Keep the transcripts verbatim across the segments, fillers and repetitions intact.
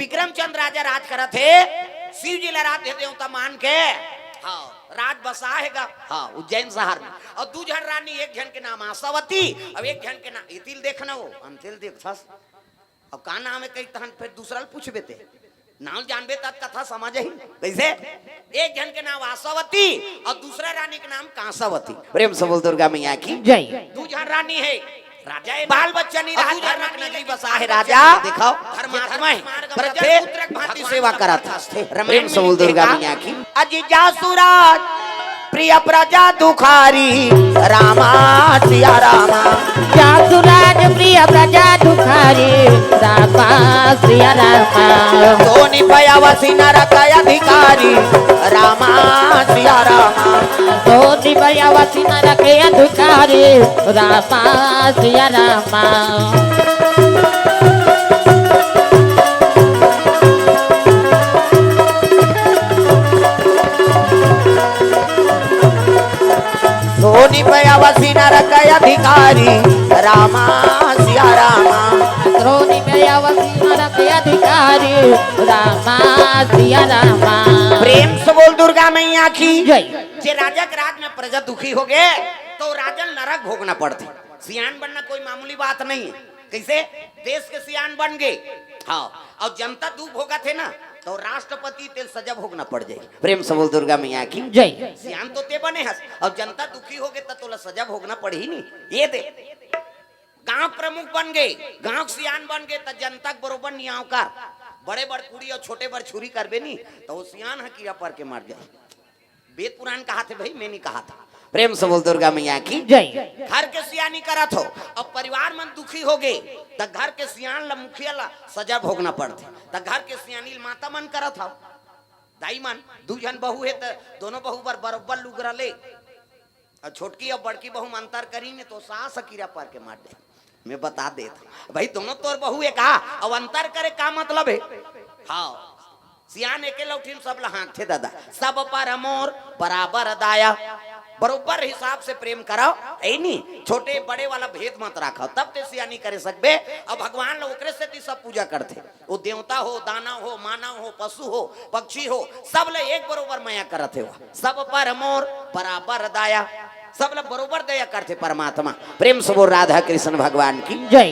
विक्रमचंद राजा राज करत हे, शिव जी ला आराध्य देवता मान के, हाँ, राज बसा हे गा, हाँ, उज्जैन शहर में। अउ दू झन रानी, एक झन के नाम आशावती, अउ एक झन के नाम, ये तिल देखना हो, हम तिल देख थस। अब का नाम हे कही तहन फेर दूसरा ल पूछबे ते। नाम जानबे तब कथा समझ ही। कइसे? एक झन के नाम आशावती अउ दूसरा रानी के नाम कांसावती। प्रेम से बोल दुर्गा मैया की जय। दू झन रानी हे। राजा हे, बाल बच्चा नहीं रहा, धर्म के नगरी बसा हे राजा। देखो, धर्मात्मा हे। प्रजा पुत्र के भांति सेवा करत हे। प्रेम से बोल दुर्गा मैया की। अजी जासुराज प्रिय प्रजा दुखारी, रामा सिया रामा। जासुराज प्रिय प्रजा दुखारी, रामा सिया रामा। सोनी पयावसी नरक अधिकारी, रामा सिया रामा। सोनी पयावसी नरक अधिकारी, रामा सिया रामा। सोनी पयावसी नरक अधिकारी, रामा सिया रामा। सोनी पयावसी नरक अधिकारी, रामा सिया रामा। प्रेम से बोल दुर्गा मैया की जय। जे राजा के राज में प्रजा दुखी हो गए, तो राजन नरक भोगना पड़थे। सियान बनना कोई मामूली बात नहीं हे। कइसे? देश के सियान बन गे, हाँ, अउ जनता दुख भोगत हे ना, तो राष्ट्रपति तेल सजा भोगना पड़ जाही। प्रेम से बोल दुर्गा मैया की जय। सियान तो ते बने हस, अउ जनता दुखी हो गे, त तोला सजा भोगना पड़ही नी। ये दे, गांव प्रमुख बन गे, गांव के सियान बन गे, त जनता के बरोबर नियाव कर। बड़े बर कुड़ी अउ छोटे बर छुरी करबे नी, त वो सियान ह कीड़ा पर के मर जाही। वेद पुराण कहाथे भाई, मैं नहीं कहाथा। प्रेम से बोल दुर्गा मैया की जय। घर के सियानी करत हो, अब परिवार मन दुखी हो गे, त घर के सियान ला, मुखिया ला सजा भोगना पड़थे, त घर के सियानी ल माता मन करत हो। दाई मन, दू झन बहू हे, त दोनों बहू बर बरोबर लुगरा ले, अउ छोटकी अउ बड़की बहू म अंतर करी ने, तो सास ह कीड़ा पर के मार दे। मैं बता देत हूँ भाई, दोनों तोर बहू हे का? अब अंतर करे का मतलब हे? हाँ, सियान एके लौठी म सब ला हांकथे दादा, सब पर मोर बराबर दाया, बरोबर हिसाब से प्रेम कराओ, हे नी? छोटे बड़े वाला भेद मत राखो, तब ते सियानी करे सकबे। अब भगवान ला ओकरे सेती सब पूजा करथे, वो देवता हो, दानव हो, मानव हो, पशु हो, पक्षी हो, सब ला एक बरोबर मया करत हे वो। सब पर मोर बराबर दाया, सब ला बरोबर दया करथे परमात्मा। प्रेम से बोल राधा कृष्ण भगवान की जय।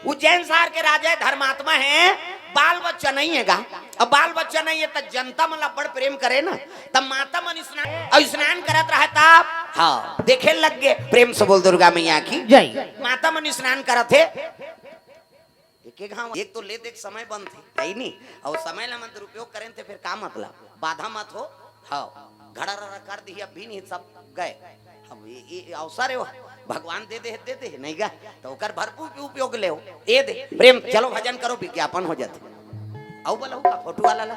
उज्जैन शहर के राजा धर्मात्मा हे, बाल बच्चा नहीं हे गा। अब बाल बच्चा नहीं हे, त जनता मन ला बड़ प्रेम करे ना, त माता मन स्नान, अउ स्नान करत रहे तब, हाँ, देखे लग गे। प्रेम से बोल दुर्गा मैया की जय। माता मन स्नान करत हे, एक एक घाव, एक तो ले देख समय बनथे, हे नी? अउ समय ला मन दुरुपयोग करेन ते फेर का मतलब? बाधा मत हो। हाँ, घड़ा रड़ा कर दिही, अब भी नहीं, सब गए। अब ये, ये अवसर हे, भगवान दे दे, दे दे, नहीं गा? तो ओकर भरपूर उपयोग ले हो। ये दे, प्रेम, चलो भजन करो, विज्ञापन हो जाथे। अउ बोलो का फोटो वाला ला।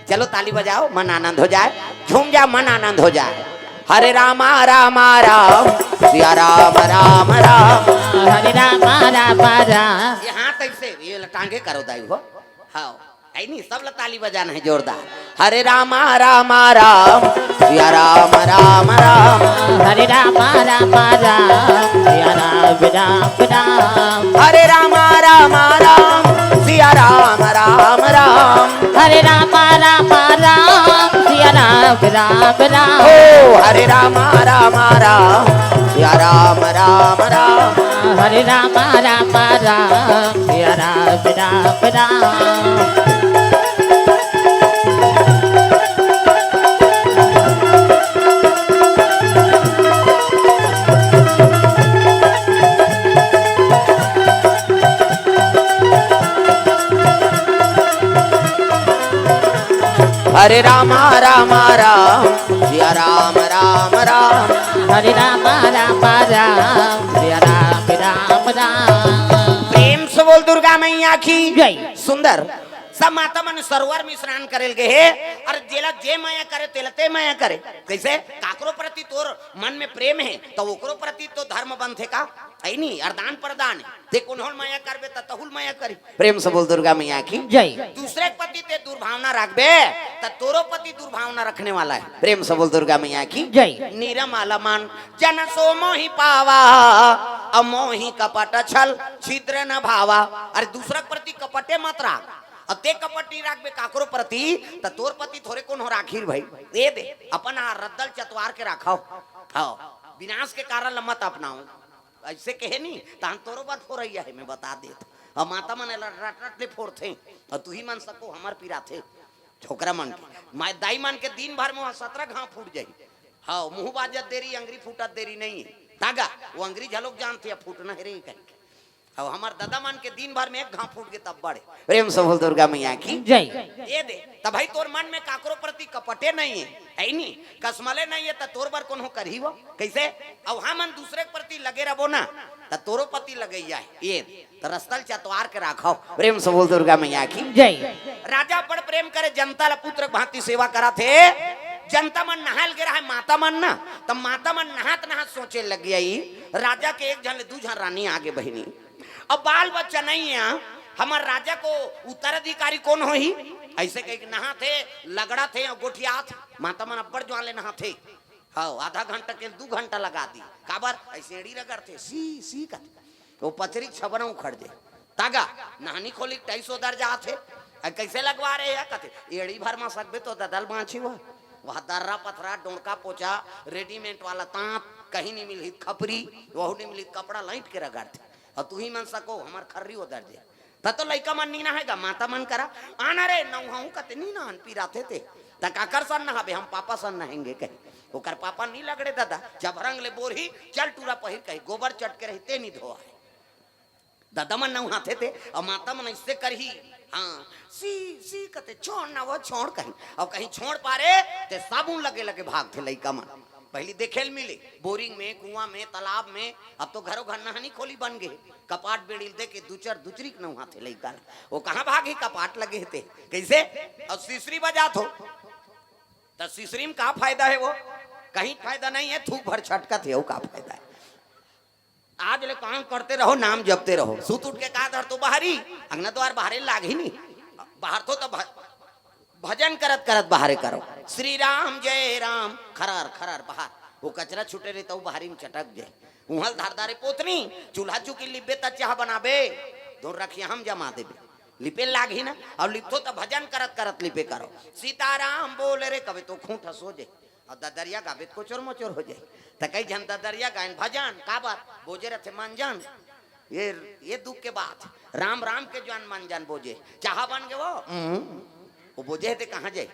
चलो ताली बजाओ, मन आनंद हो जाए, झूम जा, मन आनंद हो जाए। हरे रामा रामा राम, सिया राम राम राम। हरे रामा रामा राम। ये हाथ ऐसे, ये टांगे करो दाई हो। हाँ, ऐ नहीं, सब ला ताली बजाना हे जोरदार। हरे रामा रामा राम, सिया राम राम राम। हरे रामा रामा राम, सिया राम राम राम। हरे रामा रामा राम, सिया राम राम राम। हरे रामा रामा राम, सिया राम राम राम। ओ हरे रामा रामा राम, सिया राम राम राम। हरे रामा रामा राम, सिया राम राम राम। हरे रामा रामा राम, सिया राम राम राम। हरे रामा रामा राम, सिया राम राम राम। प्रेम से बोल दुर्गा मैया की जय। सुंदर। सब माता मन सरोवर में स्नान करे ल गे हे, अउ जेला जे मया करे, तेला ते मया करे। कइसे? काकरो प्रति तोर मन में प्रेम हे, त ओकरो प्रति तो धर्म बनथे का? हे नी, अउ दान प्रदान हे। ते कोनो ल मया करबे, त तहू ल मया करी। प्रेम से बोल दुर्गा मैया की जय। दूसरे के प्रति ते दुर्भावना राखबे, त तोरो पति दुर्भावना रखने वाला है। प्रेम से बोल दुर्गा मैया की जय। निरमल मन जन सो मोहि पावा, अमोहि कपट छल छिद्र न भावा। अरे दूसरा के प्रति कपटे मत राख। अब ते कपट नहीं राखबे काकरो प्रति, त तोर पति थोरे कोनो राखी रे भाई। ए दे, अपन आ रद्दल चतवार के राखव। हाँ, विनाश के कारण ल मत अपनाओ। ऐसे कहे नहीं, तहन तोरो बर फोरैया है, मैं बता देत। अब माता मन एला रट रट ले फोरथे, अउ तुही मन सको हमर पिराथे। छोकरा मन के, माय दाई मन के दिन भर में सतरा घाव फूट जाही। हाँ, मुंह बाजत देरी, अंगरी फूटत देरी नहीं है। तागा, वो अंगरी झलोक जानथे, अब फूटना है रे कहिके। अब हमर ददा मन के दिन भर में एक घाव फूट गे तब बड़े। प्रेम से बोल दुर्गा मैया की जय। ए दे, त भाई तोर मन में काकरो प्रति कपटे नहीं है, है नी? कसमले नहीं है, त तोर बर कोनो करही वो? कैसे? अब हमन दूसरे के प्रति लगे रबो ना, त तोरो प्रति लगैया है। ए, त रस्तल चतवार के राखव। प्रेम से बोल दुर्गा मैया की जय। राजा बड़ प्रेम करे, जनता ल पुत्र के भांति सेवा कराथे। जनता मन नहाय ल गे रहय, माता मन ना, त माता मन नहात नहात सोचे लग गई, राजा के एक झन ले दू झन रानी आगे बहिनी। अब बाल बच्चा नहीं है, हमर राजा को उत्तराधिकारी कौन होही? ऐसे कहिके नहाथे, लगड़ाथे अउ गोठियाथे। माता मन अब्बड़ जुआर ले नहाथे। हाँ, आधा घंटा के दू घंटा लगा दी। काबर? ऐसे एड़ी रगड़थे, सी, सी करथे। वो पचरी छबरा उखड़ जे। तागा, नहानी खोली के टाइस ओदर जात हे। अ, कैसे लगवा रहे हैं? कथे, एड़ी भर मा सकबे तो ददल बाँची हुआ। वह दर्रा पथरा, डोंड़का पोचा, रेडीमेड वाला तांत, कहीं नहीं मिलही खपरी, वहू नहीं मिलही कपड़ा, लाइट के रगड़थे। अउ तुही मन सको, हमर खर्री ओदर जे। त तो लइका मन नी नहाय गा, माता मन करा, "आना रे, नहाहूं," कथे, "नी नहान, पिराथे ते।" "त काकर सन नहाबे?" "हम पापा सन नहाएंगे," कहे। ओकर पापा नी लगड़े ददा, जबरंग ले बोरही, चल टूरा पहिर कही, गोबर चटके रही, ते नी धोआय। ददा मन नहाथे ते, अउ माता मन ऐसे करही, हाँ, "सी, सी," कथे, "छोड़ ना वो, छोड़," कही। अउ कहीं छोड़ पारे, ते साबुन लगे लगे भागथे लइका मन। पहली देखे ल मिले, बोरिंग में, कुआं में, तालाब में, अब तो घरों घर नहानी खोली बन गे। कपाट बेड़ी ल दे के दुचर दुचरी के नहाथे लइका ल। वो कहाँ भागही, कपाट लगे हे ते। कैसे? अउ सिसरी बजात हो, त सिसरी में का फायदा है वो? कहीं फायदा नहीं है, थूक भर छटकत है, वो का फायदा है? आज ले काम करते रहो, नाम जपते रहो। सुत उठ के का धरथो बाहरी, अंगना द्वार बाहरे लागही नी। बाहरथो त भ-, भजन करत करत बाहरे करो। "श्री राम जय राम," खरार खरार बाहर। वो कचरा छूटे रही त वो बाहरी में चटक जाए। उहल धार धारे पोतनी, चूल्हा चुकी लिपबे त चाह बनाबे, दो रखिया हम जमा देबे। लिपे लागही ना, अउ लिपथो त भजन करत करत लिपे करो। "सीताराम बोल रे," कबे तो खूंट सो जाए। अउ ददरिया गाबे त कोचर मोचर हो जाए। त कई झन ददरिया गायन भजन, काबर? बोजे रथे मंजन। ये, ये दुख के बात। राम राम के जुआर मंजन बोजे। चाह बन गे वो? हम्म। वो बोजे हे ते कहाँ जाए?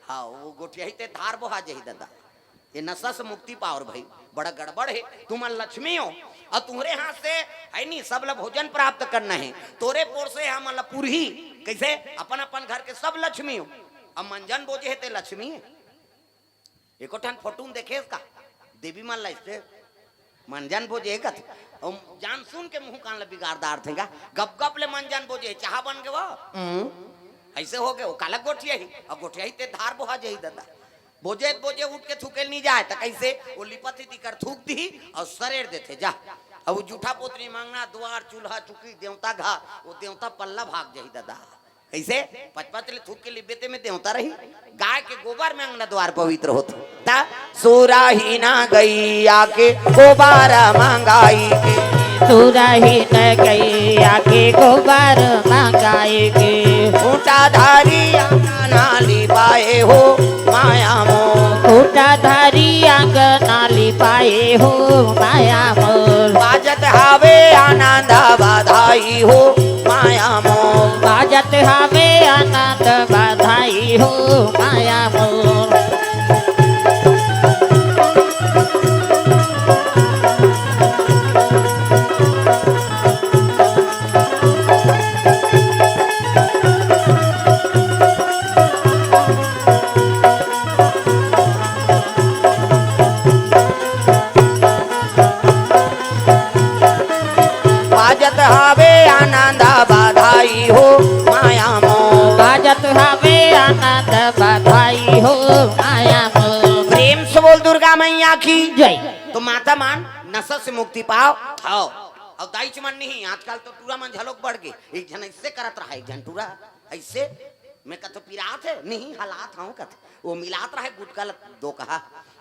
हाँ, वो गोठियाही ते धार बोहा जाही ददा। ये नशा से मुक्ति पाओ रे भाई, बड़ा गड़बड़ है। तुमन लक्ष्मी हो, अउ तुम्हरे हाथ से है नी, सब ला भोजन प्राप्त करना है। तोरे पोर से हमन ला पुरही, कैसे? अपन अपन घर के सब लक्ष्मी हो। अब मंजन बोजे हे ते लक्ष्मी है। एको ठन फोटो में देखे इसका, देवी मन ला ऐसे मंजन बोजे कथे। अउ जान सुन के मुंह कान ला बिगाड़ डारथे गा। गप गप ले मंजन बोजे, चाह बन गे वो। हम्म। ऐसे हो गे, वो काला गोठियाही, अउ गोठियाही ते धार बोहा जाही ददा। बोजे बोजे उठ के थूके ल नी जाए, त कैसे? वो लिपत ही तिकर थूक दिही अउ सरेर देथे, जा। अउ वो जूठा पोतनी म अंगना, दुआर, चूल्हा, चुकी, देवता घर, वो देवता पल्ला भाग जाही ददा। कैसे? पचपच ले थूक के लिपबे ते में देवता रही। गाय के गोबर में अंगना द्वार पवित्र होथे। त सुरही ना गैया के गोबर मंगाई के। सुरही न गैया के गोबर मंगाई के। खूंटा धरी अंगना लिपाए हो माया मोर। खूंटा धरी अंगना लिपाए हो माया मोर। बाजत हावे आनंद बधाई हो माया मोर। बाजत हावे आनंद बधाई हो माया मोर। बाजत हवे आनंद बधाई हो माया मोर। बाजत हवे आनंद बधाई हो माया मोर। प्रेम से बोल दुर्गा मैया की जय। तो माता मन नशा से मुक्ति पाओ। हाँ, अउ दाईच मन नहीं, आजकल तो टूरा मन झलोक बढ़ गे। एक झन ऐसे करत रहा, एक झन टूरा ऐसे मैं कथों पिरात हे, नहीं हलात हंव कथे। वो मिलात रहे गुटका ल दो कहा,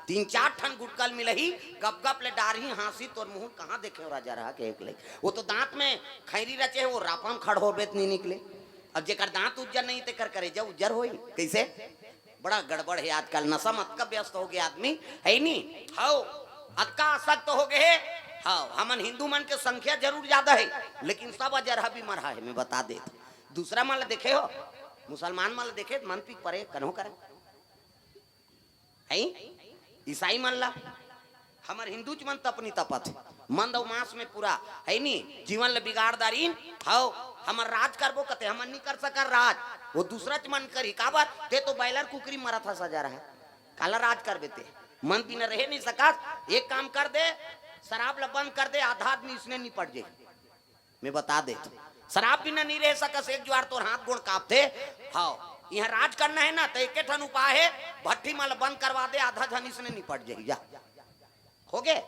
तीन चार ठन गुटका ल मिलही, गप गप ले डारही, हाँसही, तोर मुँह कहाँ देखे हो राजा रहा के एक लई। वो तो दांत में खैरी रचे हे, वो रापा म खड़ होबे त नहीं निकले। अब जेकर दांत उज्जर नहीं तेकर करेजा उज्जर होई कैसे? बड़ा गड़बड़ हे आजकल, नशा म अतका व्यस्त हो गे आदमी, हे नी? हव, अतका आसक्त हो गे हे। हव, हमन हिंदू मन के संख्या जरूर ज्यादा हे, लेकिन सब अजरहा बीमार हे, मैं बता देत हंव। दूसरा मन ला देखे हो, मुसलमान मन ला देखे, मन पीक परे कन्हो करे। हे? ईसाई मन ला, हमर हिंदूच मन तपनी तपत हे, मंद अउ मांस में पूरा, हे नी, जीवन ला बिगाड़ डारिन। हव, हमर राज करबो कथे, हमन नी कर सकन राज, वो दूसराच मन करही। काबर? ते तो बॉयलर कुकरी मरत हस अजरहा, काला राज करबे ते? मन बिना रहे नहीं सकस। एक काम कर दे, शराब ला बंद कर दे, आधा आदमी इसने निपट जाही। मैं बता देत हंव, शराब बिना नहीं रह सकस, एक जुआर तोर हाथ गोड़ कांपथे। हव, इहाँ राज करना हे ना, त एके ठन उपाय हे, भट्ठी मन ला बंद करवा दे, आधा झन इसने निपट जाही। जा, हो गे।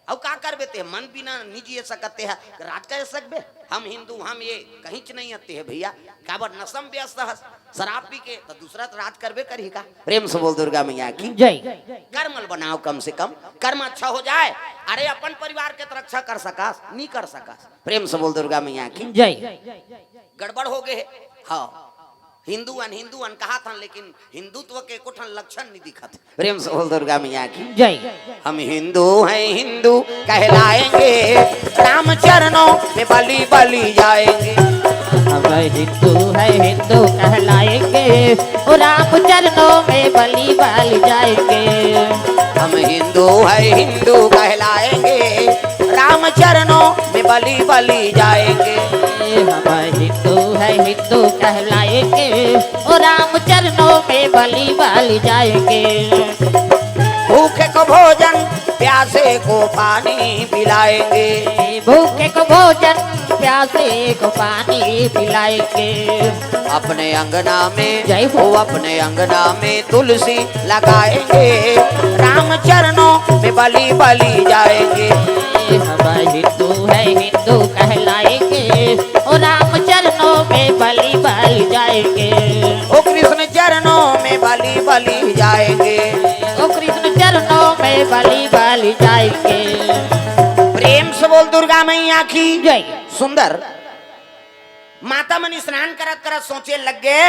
अउ का करबे ते? मन बिना नहीं जिए सकत ते ह, राज कर सकबे? हम हिंदू, हम ये कहींच नहीं आते हे भैया। काबर? नशा म व्यस्त हस, शराब पी के, त दूसरा त राज करबे करही का? प्रेम से बोल दुर्गा मैया की। जय। कर्म ल बनाओ, कम से कम कर्म अच्छा हो जाए। अरे, अपन परिवार के त रक्षा कर सकस, नहीं कर सकस। प्रेम से बोल दुर्गा मैया की। जय। गड़बड़ हो गे हे। हव, हिंदू अन, हिंदू अन कहत हन, लेकिन हिंदुत्व के एको ठन लक्षण नहीं दिखत। प्रेम से बोल दुर्गा मैया की। जय। हम हिंदू हैं, हिंदू कहलाएंगे, राम चरणों में बलि बलि जाएंगे। हम हिंदू हैं, हिंदू कहलाएंगे, ओ राम चरणों में बलि बलि जाएंगे। हम हिंदू हैं, हिंदू कहलाएंगे, राम चरणों में बलि बलि जाएंगे। हम हिंदू हैं, हिंदू कहलाएंगे, ओ राम चरणों में बलि बलि जाएंगे। भूखे को भोजन, प्यासे को पानी पिलाएंगे। भूखे को भोजन, प्यासे को पानी पिलाएंगे। अपने अंगना में, जय हो। वो अपने अंगना में तुलसी लगाएंगे, राम चरणों में बलि बलि जाएंगे। हम हिंदू हैं, हिंदू कहलाएंगे, ओ राम चरणों में बलि बलि जाएंगे। ओ कृष्ण चरणों में बलि बलि जाएंगे। ओ कृष्ण चरणों में बलि बलि जाएंगे। प्रेम से बोल दुर्गा मैया की। जय। सुंदर। माता मन स्नान करत करत सोचे लग गे,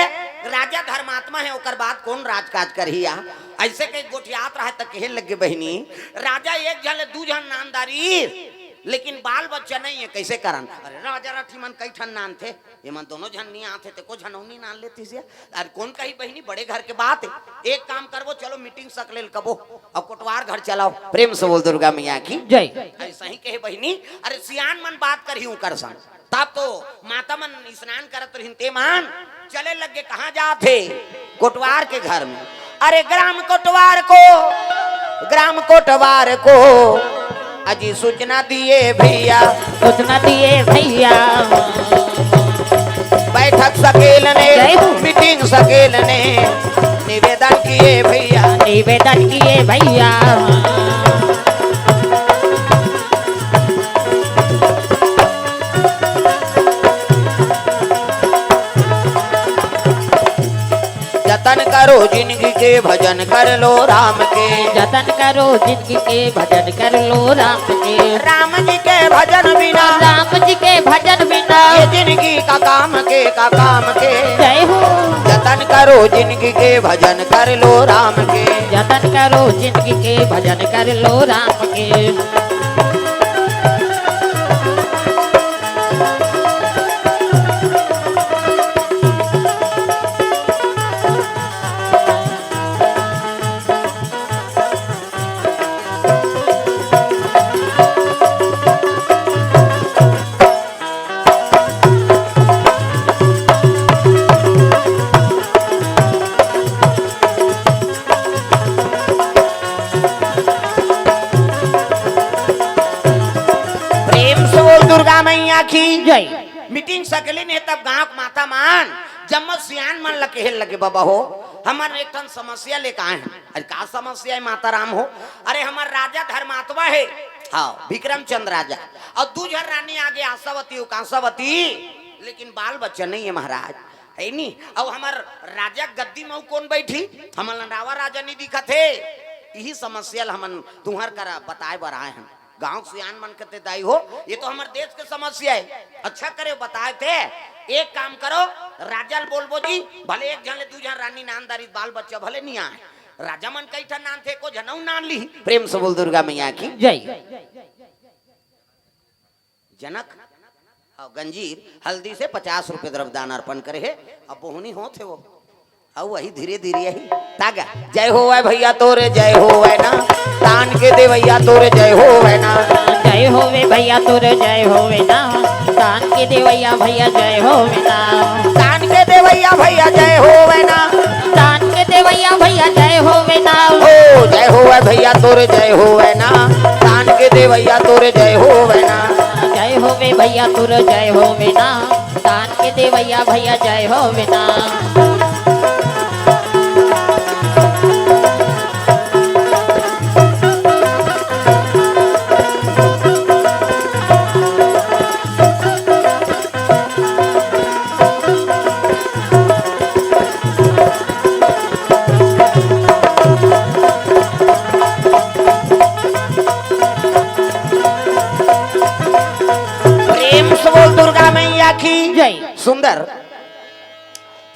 राजा धर्मात्मा हे, ओकर बाद कोन राजकाज करही या? अइसे कहि गोठियात रहय त कहे लग गे, बहिनी, राजा एक झन ले दू झन नान डारिस, लेकिन बाल बच्चा नहीं हे, कइसे करन? अरे, राजा रथी मन कई ठन नानथे, ये मन दोनों झन नहीं आथे, ते को झन अउ नहीं नान लेतिस या? अरे, कोन कही बहिनी, बड़े घर के बात हे, एक काम करबो, चलो मीटिंग सकले ल कबो, अउ कोटवार घर चलाओ। प्रेम से बोल दुर्गा मैया की। जय। अइसही कहे बहिनी, अरे, सियान मन बात करही उंकर संग। तब तो माता मन स्नान करत रहिन, ते मन चले लग गे। कहाँ जात हे? कोटवार के घर में। अरे ग्राम कोटवार को, ग्राम कोटवार को अजी सूचना दिए भैया। सूचना दिए भैया। बैठक सकेल ने, जय हो। मीटिंग सकेल ने निवेदन किए भैया। निवेदन किए भैया। जतन करो जिनगी के, भजन कर लो राम के। जतन करो जिनगी के, भजन कर लो राम के। राम जी के भजन बिना, राम जी के भजन बिना ये जिनगी का काम के, का काम के। जय हो। जतन करो जिनगी के, भजन कर लो राम के। जतन करो जिनगी के, भजन कर लो राम के। प्रेम से बोल दुर्गा मैया की। जय। मीटिंग सकलिन हे, तब गांव के माता मन जम्मो सियान मन ल कहे लगे, बाबा हो, हमन एक ठन समस्या लेके आए हन। अरे का समस्या हे माता राम हो? अरे हमर राजा धर्मात्मा हे, हाँ, विक्रमचंद राजा, अउ दू झन रानी आगे, आशावती अउ कांसावती, लेकिन बाल बच्चा नहीं हे महाराज। हे नी? अउ हमर राजा गद्दी म अउ कोन बइठही? हमन ल रावा राजा नइ दिखत हे। इही समस्या ल हमन तुंहर करा बताय बर आय हन। गांव सियान मन कथे दाई हो, ये तो हमर देश के समस्या हे। अच्छा करे बताय थे। एक काम करो, राजा ल बोलबो जी, भले एक झन ले दू झन रानी नान दारी, बाल बच्चा भले नइ आय। राजा मन कई ठन नान थे, एको झन अउ नान लिही। प्रेम से बोल दुर्गा मैया की। जय। जनक अउ गंजीर हल्दी से पचास रुपये द्रव्यदान अर्पण करे हे। अब बोहनी होत हे वो, अउ वही धीरे धीरे यही तागा। जय होवय भैया तोरे जय होवय ना, तान के देवैया तोरे जय होवय ना। जय होवे भैया तोरे जय होवे ना, तान के देवैया भैया जय होवे ना। तान के देवैया भैया जय होवय ना। तान के देवैया भैया जय होवे ना। ओ जय होवय भैया तोरे जय होवय ना, तान के देवैया तोरे जय होवय ना। जय होवे भैया तोरे जय होवे ना, तान के देवैया भैया जय होवे ना। प्रेम से बोल दुर्गा मैया की। जय। सुंदर।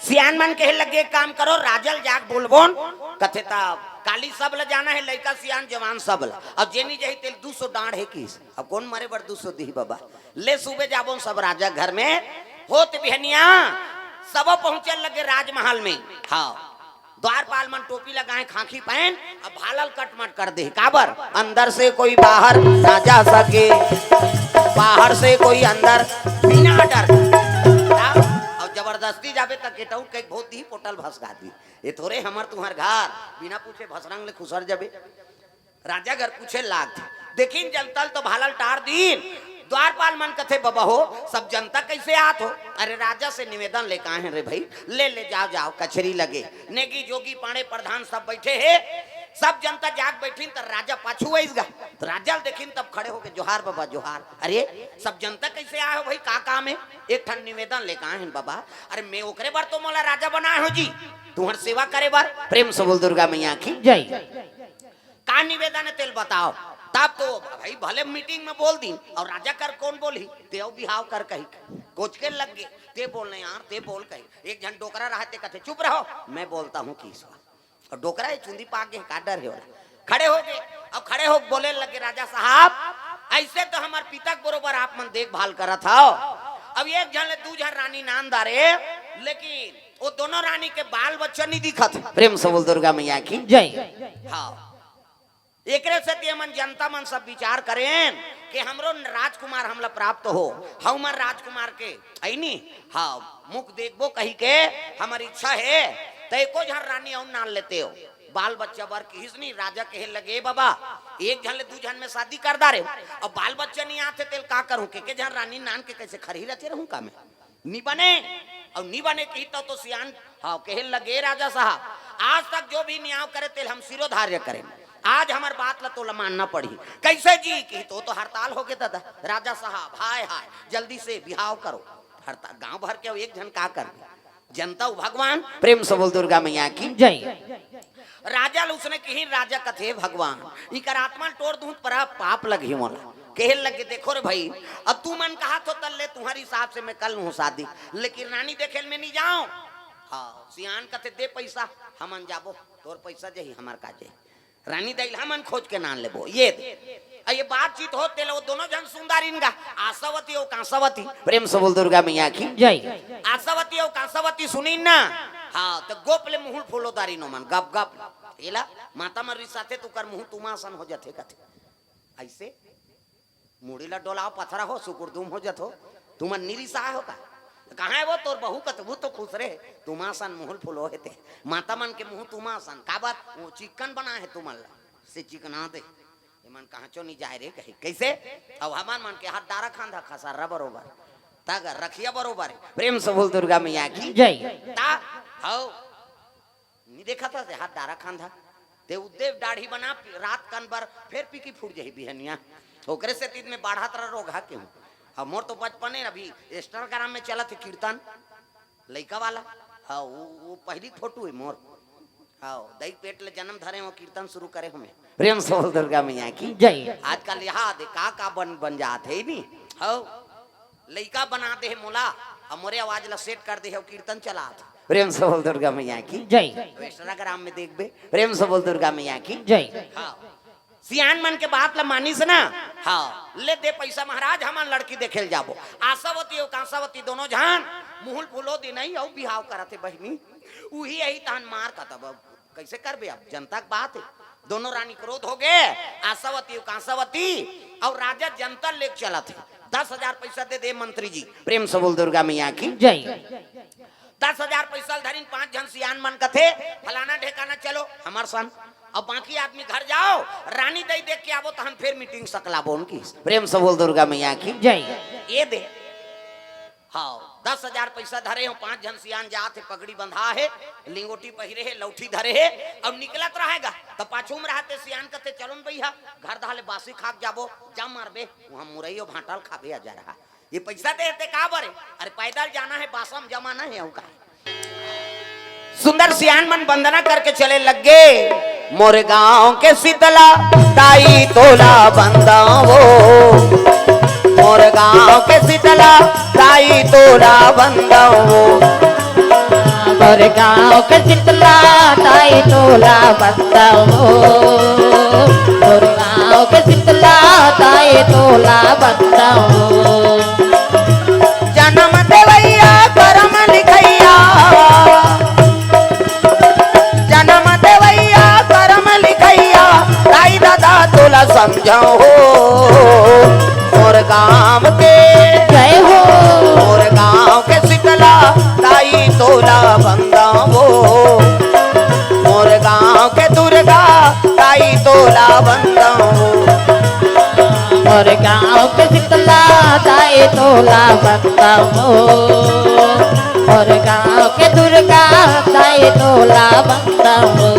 सियान मन कहे लगे, "एक काम करो, राजा ल जाके बोलबोन।" कथे, "तब काली सब ल जाना हे, लइका सियान जवान सब ल। अब जेनी जही तेल दू सौ डांड़ हे किस, अब कोन मरे बर दू सौ दिही बाबा? ले सुबे जाबोन सब राजा घर में।" होत बिहनिया सब पहुंचे लगे राजमहल में। हाँ, द्वारपाल मन टोपी लगाए, खांखी पहन, अब भाला ल कटमट कर दे। काबर? अंदर से कोई बाहर ना जा सके, बाहर से कोई अंदर बिना डर। अब जबरदस्ती जाबे त गेट आउट कई भोत दिही, पोटल भसका दिही। ये थोरे हमर तुंहर घर, बिना पूछे भसरंग ले खुसर जाबे। राजा घर पूछे लाग, देखिन जनता ल तो भाला ल टार दीन। द्वारपाल मन कथे, "बबा हो, सब जनता कइसे आत हो?" "अरे, राजा से निवेदन लेके आए हन रे भई।" "ले, ले, जाव, जाव, कचेरी लगे, नेगी, जोगी, पांड़े, प्रधान सब बइठे हे, सब जनता जाग बइठिन, त राजा पाछू अइस गा।" त राजा ल देखिन, तब खड़े होके, "जोहार बबा, जोहार। अरे, सब जनता कइसे आए हो भई, का काम हे?" "एक ठन निवेदन लेके आए हन बबा।" "अरे, मैं ओकरे बर तो मोला राजा बनाए हो जी, तुंहर सेवा करे बर।" प्रेम से बोल दुर्गा मैया की। जय। "का निवेदन हे तेल बताव।" तब तो भई भले मीटिंग में बोल दीन, अउ राजा कर कोन बोलही, ते अउ बिहाव कर कही, कोचके लग गे, "ते बोल नहीं यार, ते बोल," कही। एक झन डोकरा रहा, ते कथे, "चुप रहो, मैं बोलता हूँ किस बार।" अउ डोकरा हे, चुंदी पाक गे, का डर हे ओला। खड़े हो गे, अब खड़े हो बोले लगे, "राजा साहब, अइसे तो हमर पिता के बरोबर आप मन देखभाल करत हव, अब एक झन ले दू झन रानी नान दारे, लेकिन वो दोनों रानी के बाल बच्चा नहीं दिखत।" प्रेम से बोल दुर्गा मैया की। जय। हाँ, एकरे सेती हमन जनता मन सब विचार करेन कि हमरो राजकुमार हमला प्राप्त हो, हमर राजकुमार के, अइनी, हाँ, मुख देखबो कही के हमर इच्छा हे, त एको झन रानी अउ नान लेते हो। बाल बच्चा बर किहिस नी, राजा कहे लगे, "बबा, एक झन ले दू झन में शादी कर डारे, अब बाल बच्चा नहीं आते, तेल का करूं? के, के झन रानी नान के कइसे खरही रचे रहूं का मैं?" नी बने, अउ नी बने किही त तो सियान, हाँ, कहे लगे, "राजा साहब, आज तक जो भी नियाव करे, तेल हम सिरोधार्य करेन। आज हमर बात ला तोला मानना पड़ही।" "कइसे जी?" किही त, "तो हड़ताल हो गे दादा, राजा साहब, हाय हाय, जल्दी से बिहाव करो।" हड़ताल, गांव भर के एक झन का कर दे? जनता अउ भगवान। प्रेम से बोल दुर्गा मैया की। जय। राजा ल उसने किही, राजा कथे, "भगवान, इकर आत्मा ल टोर दूं, पर पाप लगही मोला।" कहे लगे, "देखो रे भई, अब तुमन कहत हो तल्ले तुंहर हिसाब से मैं कर लूं शादी, लेकिन रानी देखे ल मैं नहीं जाऊं।" हाँ, सियान कथे, "दे पैसा, हमन जाबो, तोर पैसा जही, हमर का जही। रानी दइल हमन खोज के नान लेबो, ये दे।" अउ ये बातचीत होत तेला वो दोनों झन सुंदारिन गा, आशावती अउ कांसावती। प्रेम से बोल दुर्गा मैया की। जय। आशावती अउ कांसावती सुनिन ना, हाँ, त गोप ले मुहुल फूलो दारिन ओमन, गप गप। एला माता मन रिसाथे त ओकर मुंह तुमा असन हो जाथे कथे। अइसे मुड़ी ला डोलाव, पथरा हो, सुकुर दुम हो जथो। तुमन नी रिसाय हो का? कहाँ हे वो तोर बहू? कथे, "वो तो खुसरे हे, तुमा असन मुहुल फुलो हे ते।" माता मन के मुंह तुमा असन, काबर? वो चिक्कन बनाय हे तुमन ला, से चिकना दे। एमन कहांचो नी जाय रे कही। कइसे? अउ हमन मन के हाथ डारा खांधा खसर्रा बरोबर, तग रखिया बरोबर हे। प्रेम से बोल दुर्गा मैया की। जय। ता, हौ। नी देखत हस, हाथ डारा खांधा। ते उद्दे दाढ़ी बना, रात कन बर फेर पीकी फूट जाही बिहनिया। ओकरे सेती मैं बाढ़त रह रोगहा के हूँ। अब मोर तो बचपने अभी Instagram में चलत हे कीर्तन। लइका वाला। हाँ, वो, वो पहली फोटो है मोर। हाँ, दई पेट ले जन्म धरे हो, कीर्तन शुरू करे हो मैं। प्रेम से बोल दुर्गा मैया की। जय। आजकल यहाँ दे का का बन, बन जात है नी। हाँ, लइका बना दे है मोला, अब मोरे आवाज ला सेट कर दे है, कीर्तन चलात। प्रेम से बोल दुर्गा मैया की। जय। तो Instagram में देखबे, प्रेम से बोल दुर्गा मैया की। जय। हाँ, सियान मन के बात ला मानिस ना। हाँ, ले दे पैसा महाराज, हमन लड़की देखे ल जाबो। आशावती अउ कांसावती दोनों झन मुहुल फुलो दिन ही अउ बिहाव करत हे बहिनी। उही यही तहन मार का तब अब कैसे करबे? अब जनता के बात है। दोनों रानी क्रोध हो गए, आशावती अउ कांसावती, अउ राजा जंतर लेके चलत हे। दस हजार पैसा दे दे मंत्री जी। प्रेम से बोल दुर्गा मैया की। जय। दस हजार पैसा ल धरिन, पांच झन सियान मन कथे, फलाना ढेकाना चलो हमर संग, अब बाकी आदमी घर जाओ, रानी दई देख के आबो, तहन फिर मीटिंग सकलाबो उनकी। प्रेम से बोल दुर्गा मैया की। जय। ये दे। हाँ, दस हजार पैसा धरे हो, पांच झन सियान जात हे, पगड़ी बंधा हे, लिंगोटी पहिरे हे, लौठी धरे हे, अब निकलत रहेगा, त पाछू में रहते सियान कथे, "चलो न भैया, घर धाले बासी खाक जाबो, जा मारबे, वहां मुरई अउ भांटा ल खाबे, आ जा रहा।" ये पैसा दे हे ते का बरे? अरे पैदल जाना है, बासा म जमाना है, अउ का? सुंदर सियान मन वंदना करके चले लग गे। मोर गांव के शीतला ताई तोला बंदावो, मोर गांव के शीतला ताई तोला बंदावो। मोर गांव के शीतला ताई तोला बंदावो, मोर गांव के शीतला ताई तोला बंदावो। जन्म देवैया करम लिखैया, जन्म देवैया करम लिखैया, ताई दादा तोला समझाओ हो। मोर गांव के, जय हो। मोर गांव के शीतला ताई तोला बंदावो, मोर गांव के दुर्गा ताई तोला बंदावो। मोर गांव के शीतला ताई तोला बंदावो, मोर गांव के दुर्गा ताई तोला बंदावो।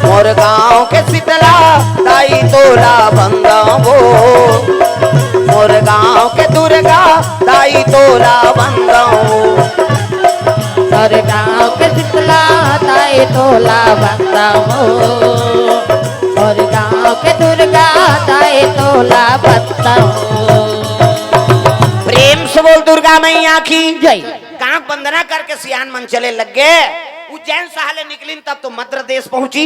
मोर गांव के शीतला ताई तोला बंदावो, मोर गांव के दुर्गा ताई तोला बंदावो। मोर गांव के शीतला ताई तोला बंदावो, मोर गांव के दुर्गा ताई तोला बंदावो। प्रेम से बोल दुर्गा मैया की। जय। गांव वंदना करके सियान मन चले लग गे। उज्जैन शहर ले निकलिन तब तो मद्र देश पहुंची।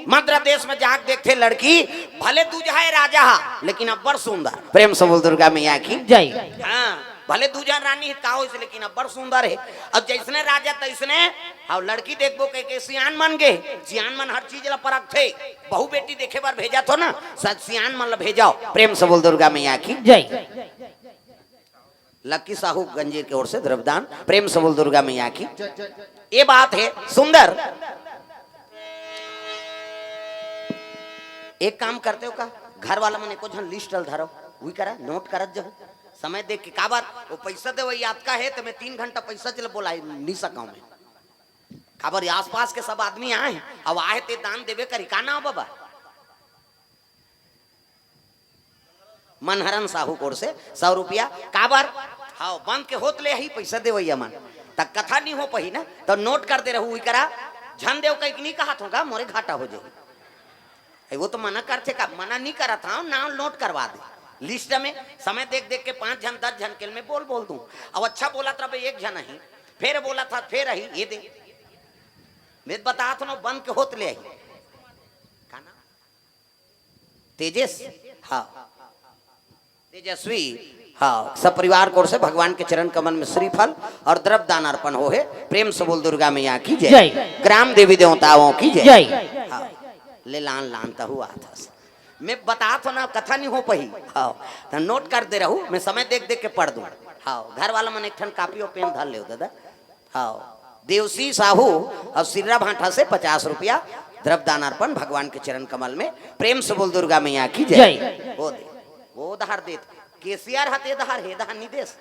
मद्र देश में जाके देखथे लड़की, भले दूजहा हे राजा हा, लेकिन अब्बड़ सुंदर। प्रेम से बोल दुर्गा मैया की। जय। हाँ, भले दूजहा रानी हे, का होइस, लेकिन अब्बड़ सुंदर हे। अब जैसने राजा तैसने, हाँ, लड़की देखबो कह के सियान मन गे। सियान मन हर चीज ला परखथे। बहू बेटी देखे बर भेजत हो ना, सत सियान मन ला भेजाओ। प्रेम से बोल दुर्गा मैया की। जय। लक्की साहू गंजे के ओर से द्रव्यदान। प्रेम से बोल दुर्गा मैया की। ये बात है सुंदर। एक काम करते हो का, घर वाला मन एको झन लिस्ट ल धरो, वही करा नोट करत जाओ। समय देख के काबर वो पैसा देवई याद का है, तो मैं तीन घंटा पैसा चले बोला नहीं सका हूं मैं। काबर ये आसपास के सब आदमी आए हैं, अब आए ते दान देवे करी का ना बाबा। मनहरन साहू कोर से सौ रुपया। काबर? हाव, बंद के होत ले ही पैसा देवैया मन। त कथा नहीं हो पही ना, त नोट कर दे रहू, इकरा झन देव कहीं नहीं कहा था, मोरे घाटा हो जाए। ए, वो तो मना करथे का, मना नहीं करत हूँ, नाम नोट करवा दे लिस्ट में। समय देख देख के पांच झन, दस झन के मैं बोल बोल दूं। अब अच्छा बोलत रहे एक झन ही, फिर बोलत हा, फिर ही ये दे। मैं बतात हूँ, बंद के होत ले ही। का नाम? तेजस। हाँ, तेजस्वी। हाँ, सब परिवार कोर से भगवान के चरण कमल में श्रीफल और द्रव्य दान अर्पण हो है। प्रेम से बोल दुर्गा मैया की जय। जय। ग्राम देवी देवताओं की जय। जय। हाँ, ले लान लान तहु आथस। मैं बतात हूँ ना, कथा नहीं हो पही। हाँ, त नोट कर दे रहू, मैं समय देख देख के पढ़ दूं। हाँ, घर वाला मन एक ठन कापी और पेन धर ले दादा। हाँ, देवसी साहू और सिर्रा भांठा से पचास रुपया। द्रव्य दान अर्पण भगवान के चरण कमल में। प्रेम से बोल दुर्गा मैया की जय। जय। वो दे, वो उधार देत। केसियर हते धार हे धान नी देस।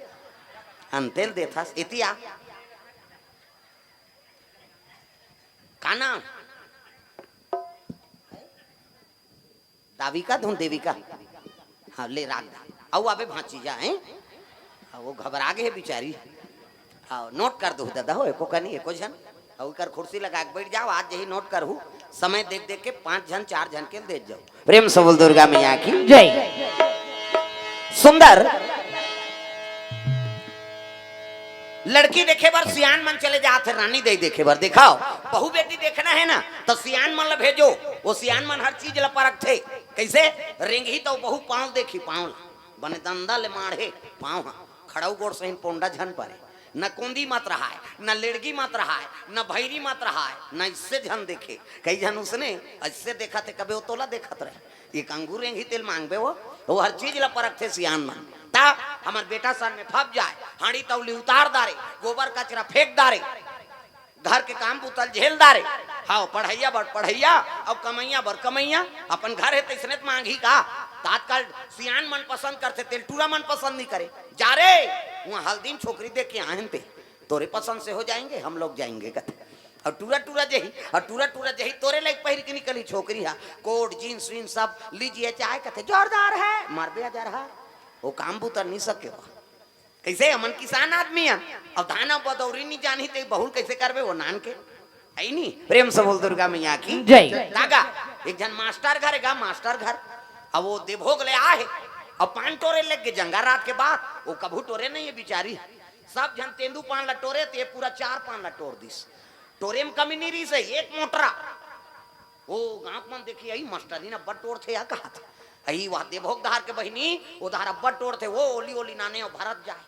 अंतेल देथस इतिया। का नाम? दाविका धुन देविका। हाँ, ले राख दा। अउ आबे भांची जा, हैं? हाँ, वो घबरा गे हे बिचारी। हाँ, नोट कर दो दादा हो, एको कनी, एको झन। अउ कर कुर्सी लगा के बैठ जाओ, आज यही नोट करहू। समय देख देख के पांच झन, चार झन के दे जाओ। प्रेम से बोल दुर्गा मैया की जय। सुंदर लड़की देखे बर सियान मन चले जात हे, रानी दे देखे बर। देखाओ, बहू बेटी देखना हे ना, त सियान मन ल भेजो। वो सियान मन हर चीज ल परखथे। कइसे? रेंगही त बहू पांव देखी, पांव ल। बने दंदा ले माढ़े पांव ह। खड़ऊ गोड़ सहिन पोंडा झन परे। न कोंदी मत रहाय, न लेड़गी मत रहाय, न भैरी मत रहाय, न इससे झन देखे। कई झन उसने अइसे देखत हे, कबे वो तोला देखत रहे। एक अंगूर रेंगही तेल मांगबे वो, वो हर चीज ल परखथे सियान मन। त हमर बेटा सन में फप जाय, हांड़ी तौली उतार दारे, गोबर कचरा फेंक दारे, घर के काम बुतल झेल दारे। हाँ, पढ़इया बर पढ़इया, अउ कमइया बर कमइया। अपन घर हे तइसने त मांगही का? त आजकल सियान मन पसंद करथे, तेल टूरा मन पसंद नहीं करे। जा रे, वहाँ हल्दी में छोकरी देख के आए हन ते, तोरे पसंद से हो जाएंगे, हम लोग जाएंगे कथे। अउ टूरा टूरा जही, अउ टूरा टूरा जही, तोरे लाइक पहिर के निकली छोकरी हा, कोट, जींस वींस सब लीजिए चाहे कथे, जोरदार है, मर बे जरहा। वो काम बुता नहीं सके हो। कइसे? हमन किसान आदमी हन, अउ धान अउ बदौरी नहीं जानही ते बहुल कइसे करबे वो नान के? है नी? प्रेम से बोल दुर्गा मैया की जय। तागा, एक झन मास्टर घर गा, मास्टर घर। अब वो देभोग ले आ हे, अब पान टोरे लग गे जंगा रात के बाद, वो कभू टोरे नहीं हे बिचारी। सब झन तेंदू पान ला टोरे, ते पूरा चार पान ला टोर दिस। टोरे में कमी नहीं रही से, एक मोटरा। ओ गांव मन देखी, अई मास्टरी न अब्बड़ टोरथे या कहत। अई वह देभोग धार के बहिनी, ओ धार अब्बड़ टोरथे, वो ओली ओली नाने अउ भरत जाए।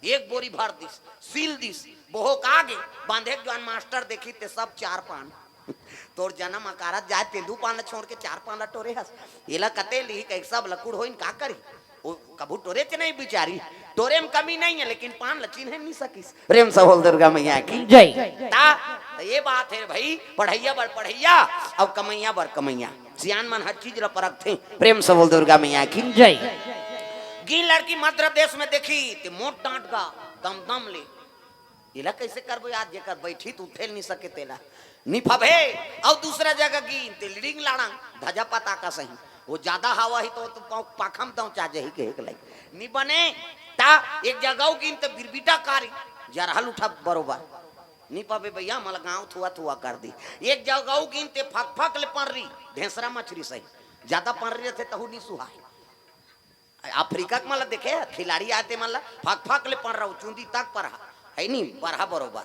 एक बोरी भर दिस, सील दिस, बोहो का गे, बांधे के जवान मास्टर देखी ते सब चार पान। तोर जन्म अकारत जाए, तेंदू पान ल छोड़ के चार पान ल टोरे हस। एला कते लिही कहि सब लकुड़ होइन का करी? ओ कभू टोरे के नहीं बिचारी, टोरे में कमी नहीं है, लेकिन पान ल चिन्हे नहीं सकिस। प्रेम से बोल दुर्गा मैया की जय। ता, त ये बात है भाई, पढ़ैया बर पढ़ैया, अउ कमैया बर कमैया। सियान मन हर चीज ल परखथे। प्रेम से बोल दुर्गा मैया की जय। गी लड़की मध्य देश में देखी, ते मोट डांट गा, दम दम ले। एला कइसे करबो यार, जेकर बैठी त उठे नहीं सके तेला। निफाबे, अउ दूसरा जगह गी, ते लिडिंग लाड़ंग, धजा पता का सही। वो ज्यादा हवा ही तो, तो पाँव पाखम दौचा जही के एक लाई। नि बने, ता एक जगह गिन ते बिरबिटा कारी, जरहल उठा बरोबर। नि पाबे भैया, मला गाँव थुआ थुआ कर दी। एक जगह गिन ते फक फक ले पर्री, ढेंसरा मछरी सही। ज्यादा पर्री रहते तहु नि सुहाय। अफ्रीका के मन ला देखे, खिलाड़ी आते मन ला फक फक ले पर्रा, चुंदी तक पर्रा, है नी, बरहा बरोबर।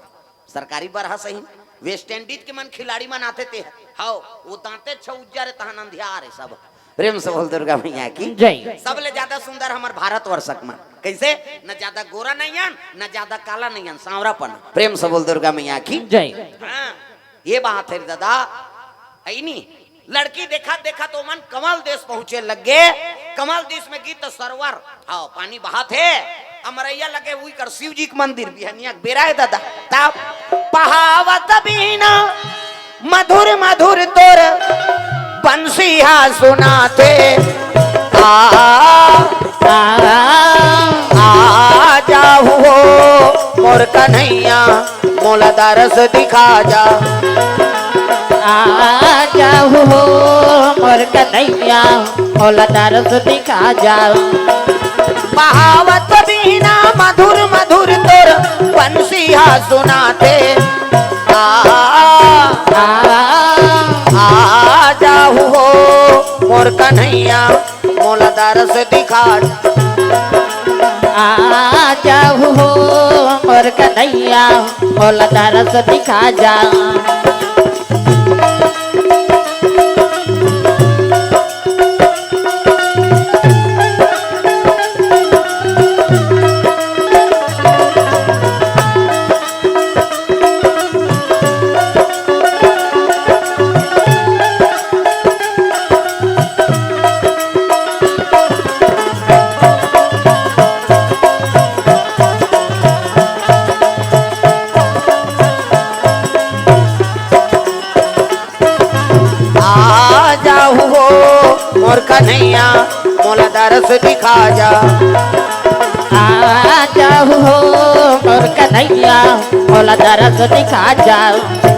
सरकारी बरहा सही। वेस्ट इंडीज के मन खिलाड़ी मन आते ते, हाओ, वो दांते छ उज्जर हे, तहन अंधियार हे सब। प्रेम से बोल दुर्गा मैया की जय। सबले ज्यादा सुंदर हमर भारतवर्ष के मन। कइसे? न ज्यादा गोरा नहीं हन, न ज्यादा काला नहीं हन, सांवरापन। प्रेम से बोल दुर्गा मैया की जय। हाँ, ये बात है दादा, है नी? लड़की देखत देखत ओमन कमल देश पहुंचे लग गे। कमल देश में गिस त सरोवर, हाँ, पानी बहत हे। अमरैया लगे उही कर शिव जी के मंदिर, बिहनिया के बेरा हे दादा। तब बहावत बीना मधुर मधुर तोर बंसी हा सुनाथे। आ, आ, आ जाहू हो मोर कन्हैया, मोला दरस दिखा जा। आ जाहू हो मोर कन्हैया, मोला दरस दिखा जा। बहावत बीना मधुर मधुर तोर बंसी हा सुनाथे। आ, आ, आ जाहू हो मोर कन्हैया, मोला दरस दिखा। आ जाहू हो मोर कन्हैया, मोला दरस दिखा जा। मोला दरस दिखा जा। आ जाहू हो मोर कन्हैया, मोला दरस दिखा जा।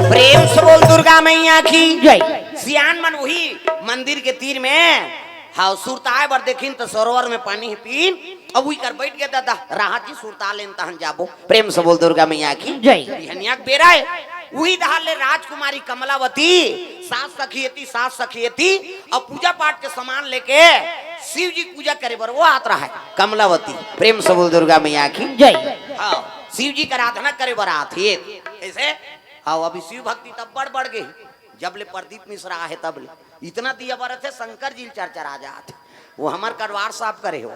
प्रेम से बोल दुर्गा मैया की जय। सियान मन उही मंदिर के तीर में, हाँ, सुरताए बर देखिन त सरोवर में पानी हे पीन, अब उही कर बैठ गे ददा, राहत जी सुरता लेन तहन जाबो। प्रेम से बोल दुर्गा मैया की जय। बिहनिया के बेरा हे, उही डहार ले राजकुमारी कमलावती, सास सखी एती, सास सखी एती, अउ पूजा पाठ के सामान लेके शिव जी के पूजा करे बर वो आत रहा हे कमलावती। प्रेम से बोल दुर्गा मैया की जय। हाँ, शिव जी के आराधना करे बर आत हे। ऐसे, हाँ, अभी शिव भक्ति तब बढ़ बढ़ गई, जब ले प्रदीप मिश्रा आहे तब ले। इतना दिया बरत हे, शंकर जी ल चरचरा जात हे। वो हमर कटवार साफ करे हो।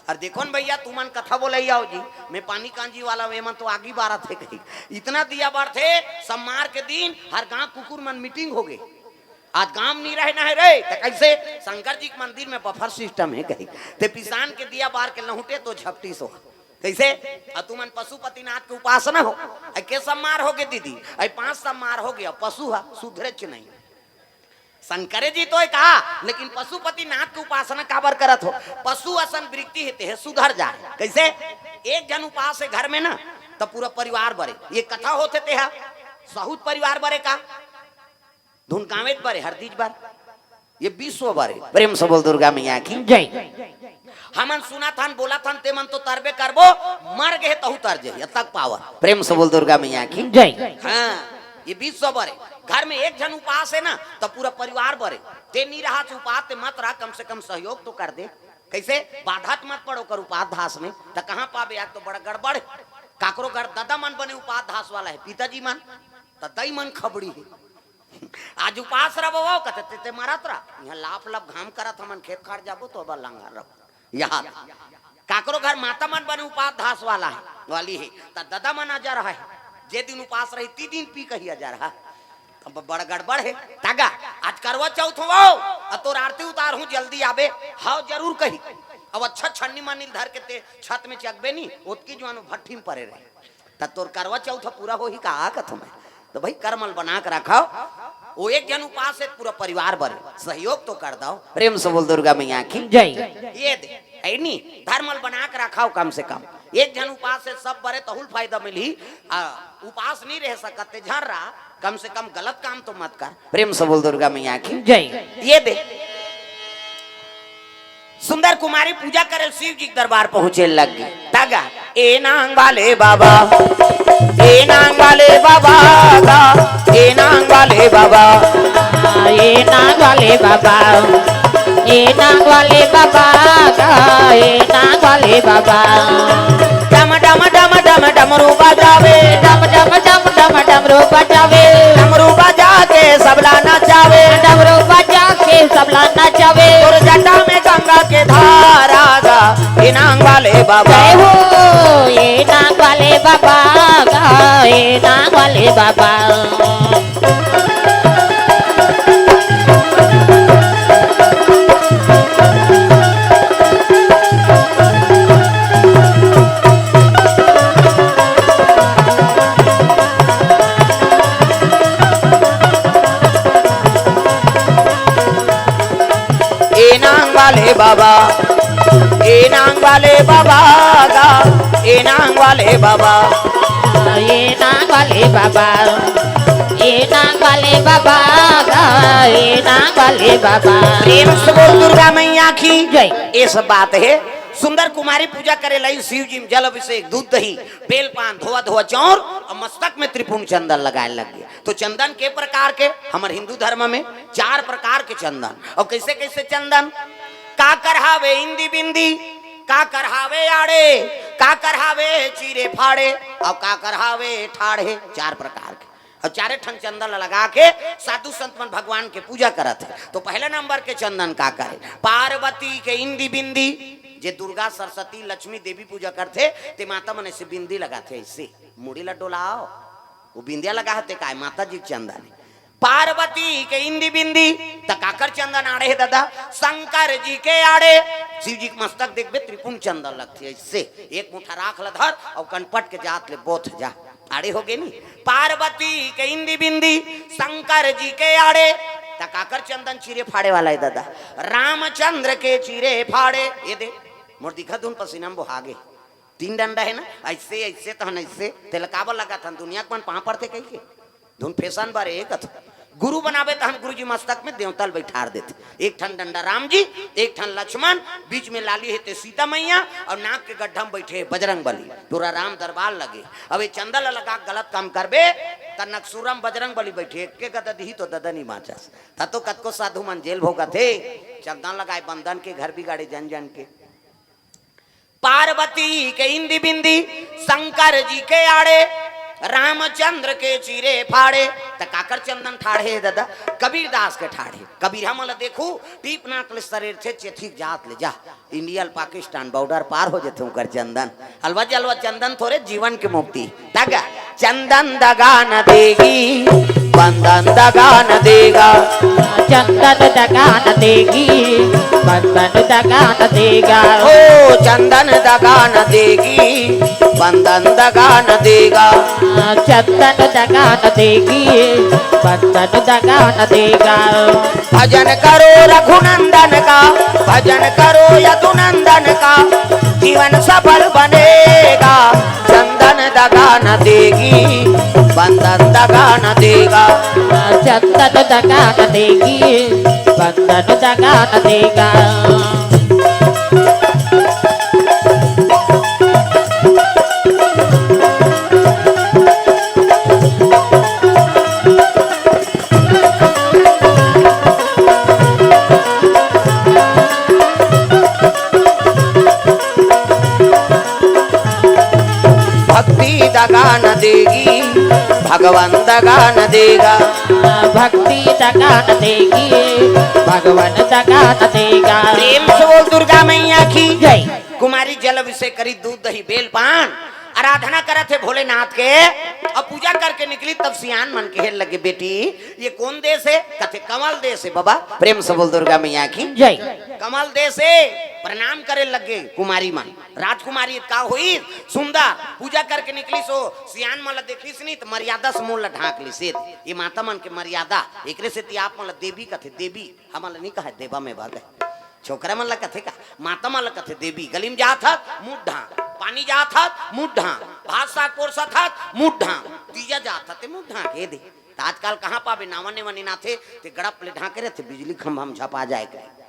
अउ देखो न भैया, तुमन कथा बोलइया हो जी, मैं पानी कांजी वाला, एमन तो आगी बारत हे कही। इतना दिया बरत हे, सम्मार के दिन हर गांव कुकुर मन मीटिंग हो गे। आज गांव नहीं रहे ना हे रे, त कैसे? शंकर जी के मंदिर में बफर सिस्टम हे कही। ते पिसान के दिया बार के लहुटे तो झपटी सो। कैसे? अउ तुमन पशुपतिनाथ के उपासना हो, अइ के सम्मार हो गे दीदी? अइ पांच सम्मार हो गे, पशु हा सुधरेच नहीं। शंकरे जी तो हे कहा, लेकिन पशुपतिनाथ के उपासना काबर करत हो? पशु असन वृत्ति हे, ते हे सुधर जाए। कैसे? एक झन उपास हे घर में ना, त पूरा परिवार बरे। ये कथा होथे ते हा, सहुत परिवार बरे का? धुन गावेत बरे, हरदीज बर, ये विश्व बरे। प्रेम से बोल दुर्गा मैया की जय। हमन सुनत हन, बोलत हन, ते मन तो तरबे करबो, मर गे तहु तर जे, ये तक पावर। प्रेम से बोल दुर्गा मैया की जय। हाँ, ये विश्व बरे। घर में एक झन उपास हे ना, त पूरा परिवार बरे। ते नी रहा उपास, ते मत रहा, कम से कम सहयोग तो कर दे। कैसे? बाधा त मत पड़ो कर उपास धास में, त कहाँ पाबे? आज तो बड़ा गड़बड़ हे। काकरो घर ददा मन बने उपास धास वाला हे, पिताजी मन, त दई मन खबड़ी हे। आज उपास रह बाबा, कहते ते, ते मरत रह। यहाँ लाफ लाफ घाम करत, हमन खेत खार जाबो तो अब लंगर रहो। यहाँ काकरो घर माता मन बने उपास धास वाला हे, वाली हे, त ददा मन अजर हे। जे दिन उपास रही, ती दिन पी कही अजर हे। अब बड़ गड़बड़ हे। तागा, आज करवा चौथ हो, अउ तोर आरती उतार हूँ, जल्दी आबे। हाव, जरूर कही। अब अच्छा छन्नी मन्नी धर के ते छत में चकबे नी, ओतकी जुआन भट्ठी में परे रहे। त तोर करवा चौथ पूरा होही का कथों मैं? त भाई, करमल बना के रखव। वो एक झन उपास हे, पूरा परिवार बरे, सहयोग तो कर दव। प्रेम से बोल दुर्गा मैया की जय। ये दे, हे नी, धरमल बना के रखव कम से कम। एक झन उपास हे, सब बरे, तहू ल फायदा मिलही। आ, उपास नहीं रह सकत ते, झन रहा, कम से कम गलत काम तो मत कर। प्रेम से बोल दुर्गा मैया की जय। ये दे, सुंदर कुमारी पूजा करे शिव जी के दरबार पहुंचे लग गे। तागा, ए नांग वाले बाबा, ए नांग वाले बाबा गा, ए नांग वाले बाबा। ए नांग वाले बाबा, ए नांग वाले बाबा गा, ए नांग वाले बाबा। डम डम डम डम डमरू बजावे, डम डम डम डम डमरू बजावे। डमरू बजा के सबला नचावे। डमरू बजा के सबला नचावे। तोर जटा में गंगा के धारा गा, ए नांग वाले बाबा। जय हो, ए नांग वाले बाबा गा, ए नांग वाले बाबा। ए नांग वाले बाबा, ए नांग वाले बाबा गा, ए नांग वाले बाबा। ए नांग वाले बाबा, ए नांग वाले बाबा गा, ए नांग वाले बाबा। प्रेम से बोल दुर्गा मैया की जय। ये सब बात हे। सुंदर कुमारी पूजा करे लगी शिव जी में जल अभिषेक, दूध दही, बेल पान, धोवा धोवा चाउर अउ मस्तक में त्रिपुंड चंदन लगाए लग गे। तो चंदन के प्रकार के, हमर हिंदू धर्म में चार प्रकार के चंदन। अउ कैसे कैसे चंदन? काकर हावे इंदी बिंदी, काकर हावे आड़े, काकर हावे चीरे फाड़े, अउ काकर हावे ठाढ़े। चार प्रकार के। अउ चारे ठन चंदन ल लगा के साधु संत मन भगवान के पूजा करत हे। तो पहले नंबर के चंदन काकर हे? पार्वती के इंदी बिंदी। जे दुर्गा, सरस्वती, लक्ष्मी देवी पूजा करथे, ते माता मन ऐसे बिंदी लगाथे, ऐसे मुड़ी ला डोलाव। वो बिंदिया लगा हे ते काय? माता जी के चंदन हे। पार्वती के इंदी बिंदी, त काकर चंदन आड़े हे ददा? शंकर जी के आड़े। शिव जी के मस्तक देखबे, त्रिपुंड चंदन लगथे, ऐसे एक मुठा राख ल धर अउ कनपट के जात ले बोथ जा। आड़े हो गे नी? पार्वती के इंदी बिंदी, शंकर जी के आड़े। त काकर चंदन चीरे फाड़े वाला हे दादा? रामचंद्र के चीरे फाड़े। ये दे, मोर दिखा धुन पसीना में बोहा गे। तीन डंडा हे ना, अइसे, अइसे तहन अइसे, तेला काबर लगाथन? दुनिया के मन पाँव परथे कहिके। धुन फैशन बर ए कथे। गुरु बनाबे तहन गुरुजी मस्तक में देवता ल बइठार देथे। एक ठन डंडा राम जी, एक ठन लक्ष्मण, बीच में लाली हे ते सीता मैया, अउ नाक के गड्ढा में बइठे हे बजरंग बली। पूरा राम दरबार लगे। अब ये चंदा ल लगा के गलत काम करबे, त नकसूरा में बजरंग बली बइठे, एके गदा दिही तो ददा नी बाँचस। त तो कतको साधु मन जेल भोगत हे, चंदा लगाए बंदन के घर बिगाड़े जन जन के। पार्वती के इंदी बिंदी, शंकर जी के आड़े, रामचंद्र के चीरे फाड़े। त काकर चंदन ठाढ़े हे दादा? कबीरदास के ठाढ़े। कबीर हमन ल देखू, टीप नाक ले सरेरथे, चेथिक जात ले जा। इंडिया ल पाकिस्तान बॉर्डर पार हो जथे उंकर चंदन। अलवा जलवा चंदन थोरे जीवन के मुक्ति। तगा चंदन दगा न देगी, बंदन दगा न देगा। चंदन दगा न देगी, बंदन दगा न देगा। ओ चंदन दगा न देगी, बंदन दगा न देगा। चंदन दगा न देगी, बंदन दगा न देगा। भजन करो रघुनंदन का, भजन करो यदुनंदन का, जीवन सफल बनेगा। चंदन दगा न देगी, बंदन दगा न देगा। चंदन दगा न देगी, बंदन दगा न देगा। भक्ति दगा न देगी, भगवान दगा न देगा। भक्ति दगा न देगी, भगवान दगा न देगा। प्रेम से बोल दुर्गा मैया की जय। कुमारी जल अभिषेक करी, दूध दही बेल पान, आराधना करत हे भोलेनाथ के। अब पूजा करके निकली, तब सियान मन कहे लगे, "बेटी, ये कौन देश हे?" कथे, "कमल देश हे बाबा।" प्रेम से बोल दुर्गा मैया की जय। कमल देश हे। प्रणाम करे लगे कुमारी मन। राजकुमारी का होई सुंदर, पूजा करके निकली, सो सियान मन ला देखिस नहीं त मर्यादा से मुंह ला ढांक लिस। ये माता मन के मर्यादा, एकरे सेती आप मन ला देवी कथे, देवी। हमन ला नहीं कहे देवा में भागे। छोकरा मन ला कथे का, माता मन ला कथे देवी। गली में जात हत, मुंह ढांक, पानी जात हत, मुंह ढांक, भात साग पोरसत हत, मुंह ढांक, तीजा जात हत, ते मुंह ढांक, ये दे। त आजकल कहाँ पाबे, नावा नेवा निनाथे, ते गड़प ले ढांके रहथे, बिजली खंभा में झपा जाए के।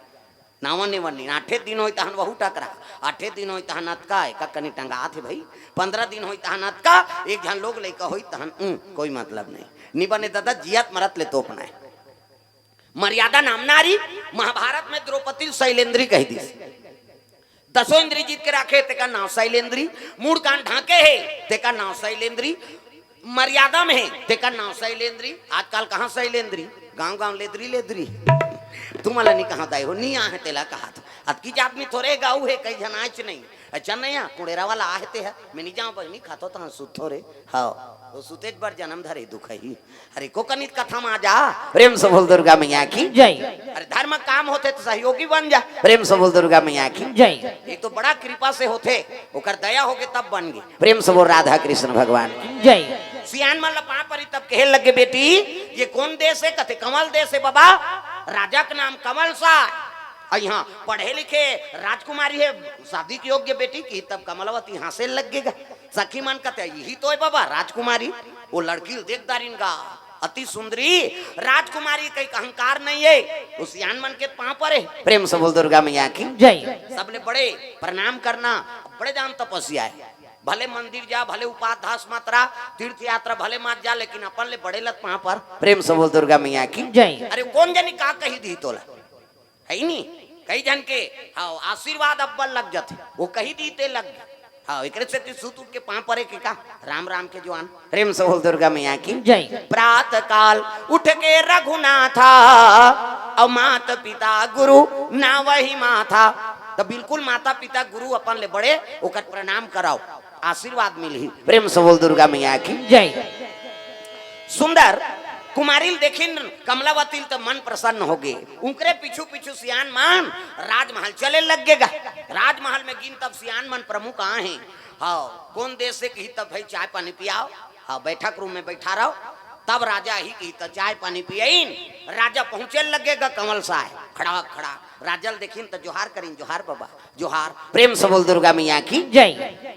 नावा नेवा निनाथे, दिन होई तहन वहू टकरा, आठे दिन होई तहन अतका, एका कनी टंगात हे भाई, पंद्रह दिन होई तहन अतका, एक झन लोग लइका होई तहन, उं, कोई मतलब नहीं। नी बने दादा, जियत मरत ले तोपना हे। मर्यादा नाम नारी, महाभारत में द्रौपदी ल शैलेंद्री कहि दिस। दसों इंद्री जीत के राखे, तेका नाव शैलेंद्री। मूड़ कान ढांके हे, तेका नाव शैलेंद्री। मर्यादा में हे, तेका नाव शैलेंद्री। आजकल कहाँ शैलेंद्री, गांव गांव लेदरी लेदरी। तुमन ला नी कहा दाई हो, नी आहे तेला कहा था। अतकी जात में थोरे गाऊ हे, कई झन आयच नहीं। अच्छा नहीं, कुड़ेरा वाला आहे ते हे, मैं नी जाऊँ बहिनी, खातो तहाँ सुतो रे। हाँ, वो सुतेच बर जन्म धरे दुख ही। अरे, को कनित कथा मा जा, प्रेम से बोल दुर्गा मैया की जय। अरे, धर्म काम होथे त सहयोगी बन जा, प्रेम से बोल दुर्गा मैया की जय। ये तो बड़ा कृपा से होथे, ओकर दया होगे तब बन गे, प्रेम से बोल राधा कृष्ण भगवान की जय। सियान मन ला पाँव परी तब कहे लगे, "बेटी, ये कौन देश हे?" कथे, "कमल देश हे बाबा, राजा के नाम कमल सा।" अउ यहाँ पढ़े लिखे राजकुमारी हे, शादी के योग्य बेटी की, तब कमलवती हाँसे लग गे गा। सखी मन कथे, "यही तो हे बाबा राजकुमारी।" वो लड़की ल देख दारिन गा, अति सुंदरी राजकुमारी, कई अहंकार नहीं हे। वो सियान मन के पाँव परे, प्रेम से बोल दुर्गा मैया की जय। सबले बड़े प्रणाम करना, बड़े जान तपस्या हे। भले मंदिर जा, भले उपास धास मात्रा, तीर्थ यात्रा भले मत जा, लेकिन अपन ले बड़े ल त पाँव पर, प्रेम से बोल दुर्गा मैया की जय। अरे, कौन जनी का कही दी तोला? हे नी, कई झन के, हाँ, आशीर्वाद अब्बल लग जाथे, वो कही दी ते लग गे। हाँ, एकरे सेती सुत उठ के पाँव परे के का, राम राम के जुआन, प्रेम से बोल दुर्गा मैया की जय। प्रात काल उठ के रघुनाथा, अउ मात पिता गुरु नावहि माथा। त बिल्कुल माता पिता गुरु अपन ले बड़े, ओकर प्रणाम कराओ, आशीर्वाद मिलही। प्रेम से बोल दुर्गा मैया की जय। सुंदर कुमारी ल देखिन कमलावती ल त मन प्रसन्न होगे। उंकरे पीछू पीछू सियान मन राजमहल चले लग गे गा। राजमहल में गिन तब सियान मन प्रमुख आहे। हाँ, कौन देश हे कही तब भाई चाय पानी पियाओ। हाँ, बैठक रूम में बैठा रहो। तब राजा ही कही त चाय पानी पियाइन। राजा पहुंचे लगे गा कंवल साय, खड़ा खड़ा राजा ल देखिन त जोहार करिन, "जोहार बाबा, जोहार।" प्रेम से बोल दुर्गा मैया की। जय।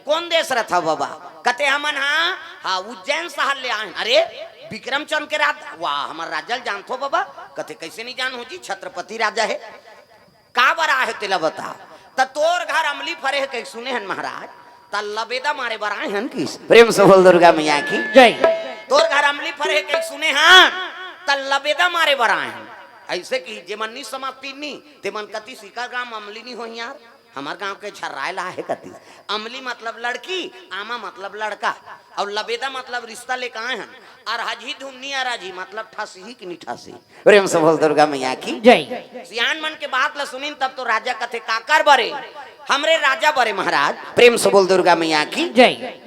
"कोन देश रथव बाबा?" कथे, "हमन हा, हा उज्जैन शहर ले आए हन।" "अरे, विक्रमचंद के राज, वाह, हमर राजा ल जानथो बाबा?" कथे, "कैसे नहीं जानहूं जी, छत्रपति राजा हे।" "का बर आए हो तेला बता।" "त तोर घर अमली फरे हे कहिके सुने हन महाराज, त लबेदा मारे बर आए हन।" किस प्रेम से बोल दुर्गा मैया की। जय। "तोर घर अमली फरे हे कहिके सुने हन, त लबेदा मारे बर आए हन।" ऐसे कि जेमन नी समझती नी, तेमन कति सिकर गांव अमली नी होही यार, हमर गांव के झर्राए ला हे कति। अमली मतलब लड़की, आमा मतलब लड़का, अउ लबेदा मतलब रिश्ता लेके आए हन। अरहजही धुन नी अरहजही मतलब ठसही कि नी ठसही। प्रेम से बोल दुर्गा मैया की। जय। सियान मन के बात ल सुनिन तब तो राजा कथे, "काकर बरे?" "हमरे राजा बरे महाराज।" प्रेम से बोल दुर्गा मैया की। जय।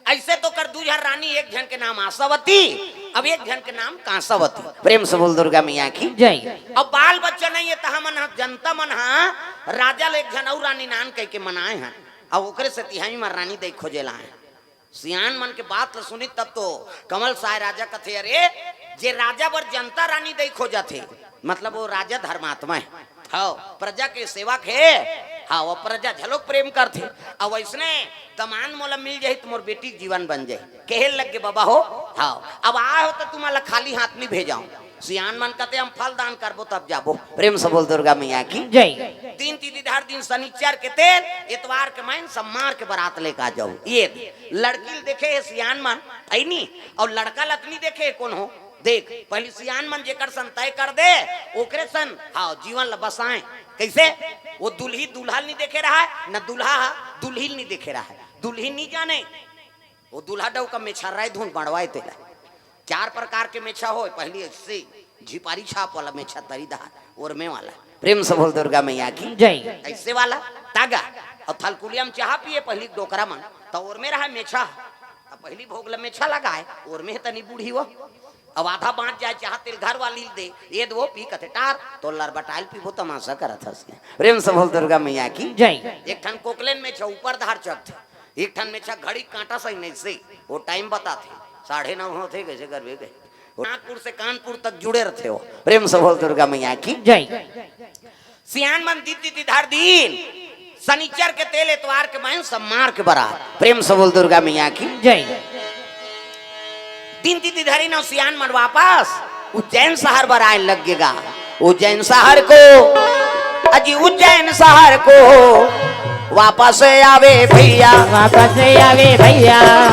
ऐसे तो कर दू झन रानी, एक झन के नाम आशावती, अब एक झन के नाम कांसावती। प्रेम से बोल दुर्गा मैया की। जय। अब बाल बच्चा नहीं हे त हमन ह, जनता मन ह राजा ल एक झन अउ रानी नान कहिके मनाए हन, अब ओकरे से तिहाई म रानी दई खोजे ला आए हन। सियान मन के बात ल सुनी तब तो कंवल साय राजा कथे, "अरे, जे राजा बर जनता रानी दई खोजत हे, मतलब वो राजा धर्मात्मा हे, हव, प्रजा के सेवक हे, हव, वो प्रजा झलोक प्रेम करथे, अउ वैसने दमान मोला मिल जाही त मोर बेटी के जीवन बन जाही।" कहे लगे, "बाबा हो, हव, अब आए हो त तुम्हारा खाली हाथ नहीं भेजाऊं।" सियान मन कथे, "हम फल दान करबो तब जाबो।" प्रेम से बोल दुर्गा मैया की। जय। दिन तिथि धर दिन, सनिचर के तेल, एतवार के माइन सम्मार के बरात लेके आ जाओ। ये लड़की ल देखे हे सियान मन, है नी, अउ लड़का ल त नी देखे हे कोनो। देख, पहली सियान मन जेकर सन तय कर दे, ओकरे सन, हाँ, जीवन ल बसाए। कैसे? वो दुल्ही दूल्हा ल नी देखे रहा है, न दूल्हा दुल्ही ल नी देखे रहा है। दुल्ही नी जाने, वो दूल्हा डौका मेछा राय धुन बंटवाए तेला। चार प्रकार के मेछा होय, पहली ऐसे झिपारी छाप वाला मेछा तरी दहार, ओरमे वाला। प्रेम से बोल दुर्गा मैया की। जय। ऐसे वाला तागा, अउ थलकुलिया म चाहा पिए पहली डोकरा मन, त ओरमे रहा मेछा, त पहली भोग ल मेछा लगाए, ओरमे तनी बूढ़ी वो। अब आधा बांच जाए, चाहा तेल घर वाली ल दे, ये दो पी कथे टार, तो लर बटाइल पीबो, तमाशा करत हस के। प्रेम से बोल दुर्गा मैया की। जय। एक ठन कोकलेन मेछा ऊपर धार चढ़थे, एक ठन मेछा घड़ी कांटा सही नहीं से, वो टाइम बताथे, साढ़े नौ होथे, कैसे करबे के? नागपुर से कानपुर तक जुड़े रहथे हो। प्रेम से बोल दुर्गा मैया की। जय। सियान मन दिन तिथि धर दिन, सनिचर के तेल, एतवार के माइन सम्मार के बरात। प्रेम से बोल दुर्गा मैया की। जय। दिन तिथि धरिन अउ सियान मन वापस उज्जैन शहर बर आए लग गे गा। उज्जैन शहर को, अजी उज्जैन शहर को वापस आवे भैया। वापस आवे भैया।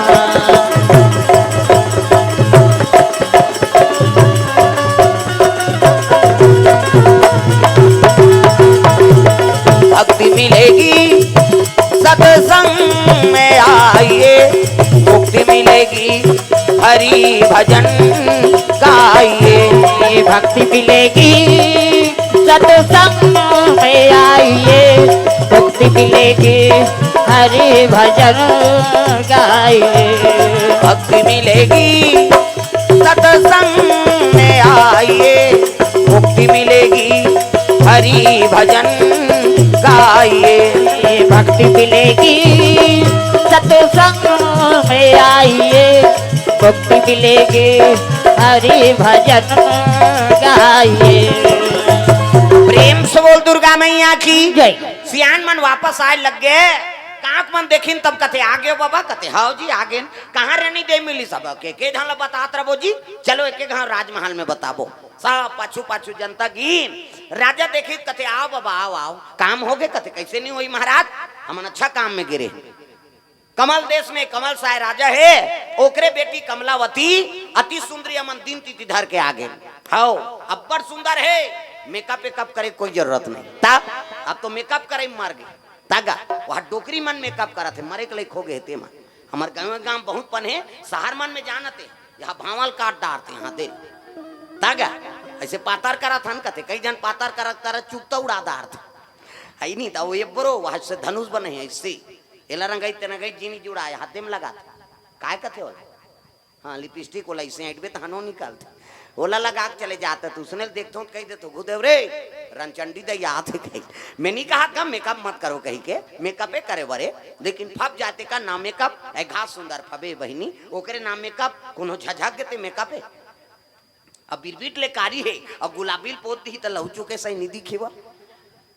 भक्ति मिलेगी सत्संग में आइए, मुक्ति मिलेगी हरि भजन गाइए। ये भक्ति मिलेगी सत्संग में आइए, मुक्ति मिलेगी हरि भजन गाइए। भक्ति मिलेगी सत्संग में आइए, मुक्ति मिलेगी हरि भजन गाइए। भक्ति मिलेगी सत्संग में आइए, मुक्ति मिलेगी हरि भजन गाइए। प्रेम से बोल दुर्गा मैया की। जय। सियान मन वापस आए लग गे। कांक मन देखिन तब कथे, "आ गए बाबा?" कथे, "हाव जी, आ गए।" "कहाँ रहनी दे मिली सब?" के, के झन ल बतात रहो जी, चलो एक एक घाव राजमहल में बताबो। सब पाछू पाछू जनता गिन। राजा देखिस कथे, "आओ बाबा, आओ, आओ।" "काम हो गए?" कथे, "कैसे नहीं होई महाराज, हमन अच्छा काम में गिरे।" कमल देश में कमल साय राजा हे, ओकरे बेटी कमलावती अति सुंदरी अमन दिन तिथि धर के आ गे। हव, अब्बड़ सुंदर हे, मेकअप वेकअप करे कोई जरूरत नहीं। तब अब तो मेकअप करे मर गे। तागा, वह डोकरी मन मेकअप करत हे, मरे के लइक हो गे हे ते मन। हमर गाँव, गाँव बहुत पन हे, शहर मन में जानत हे, यहाँ भांवल काट डारथे, यहाँ दे। तागा, ऐसे पातर करत हन कथे, कई जन पातर करत करत चुकता उड़ा डारथे। है नहीं, त वो ये बरो, वहाँ से धनुष बने हे, ऐसे। एला रंगाई ते रंगाई जीनी जुड़ा, यहाँ दे में लगाथे। काय कथे ओला? हाँ, लिपस्टिक ओला इसे ऐंठबे त हनो निकलथे। ओला लगा के चले जात हे, त उसने ल देखथों त कहि देथों, "गुरुदेव रे, रनचंडी दई आत हे," कहि। मैं नहीं कहा था मेकअप मत करो कहि के, मेकअपे करे बरे, लेकिन फब जाते का ना मेकअप, ए घास सुंदर फबे बहिनी, ओकरे ना मेकअप, कोनो झझक गे ते मेकअप हे। अब बिरबिट ले कारी हे, अब गुलाबी ल पोत दिही त लहू चुके सही नहीं दिखी वो।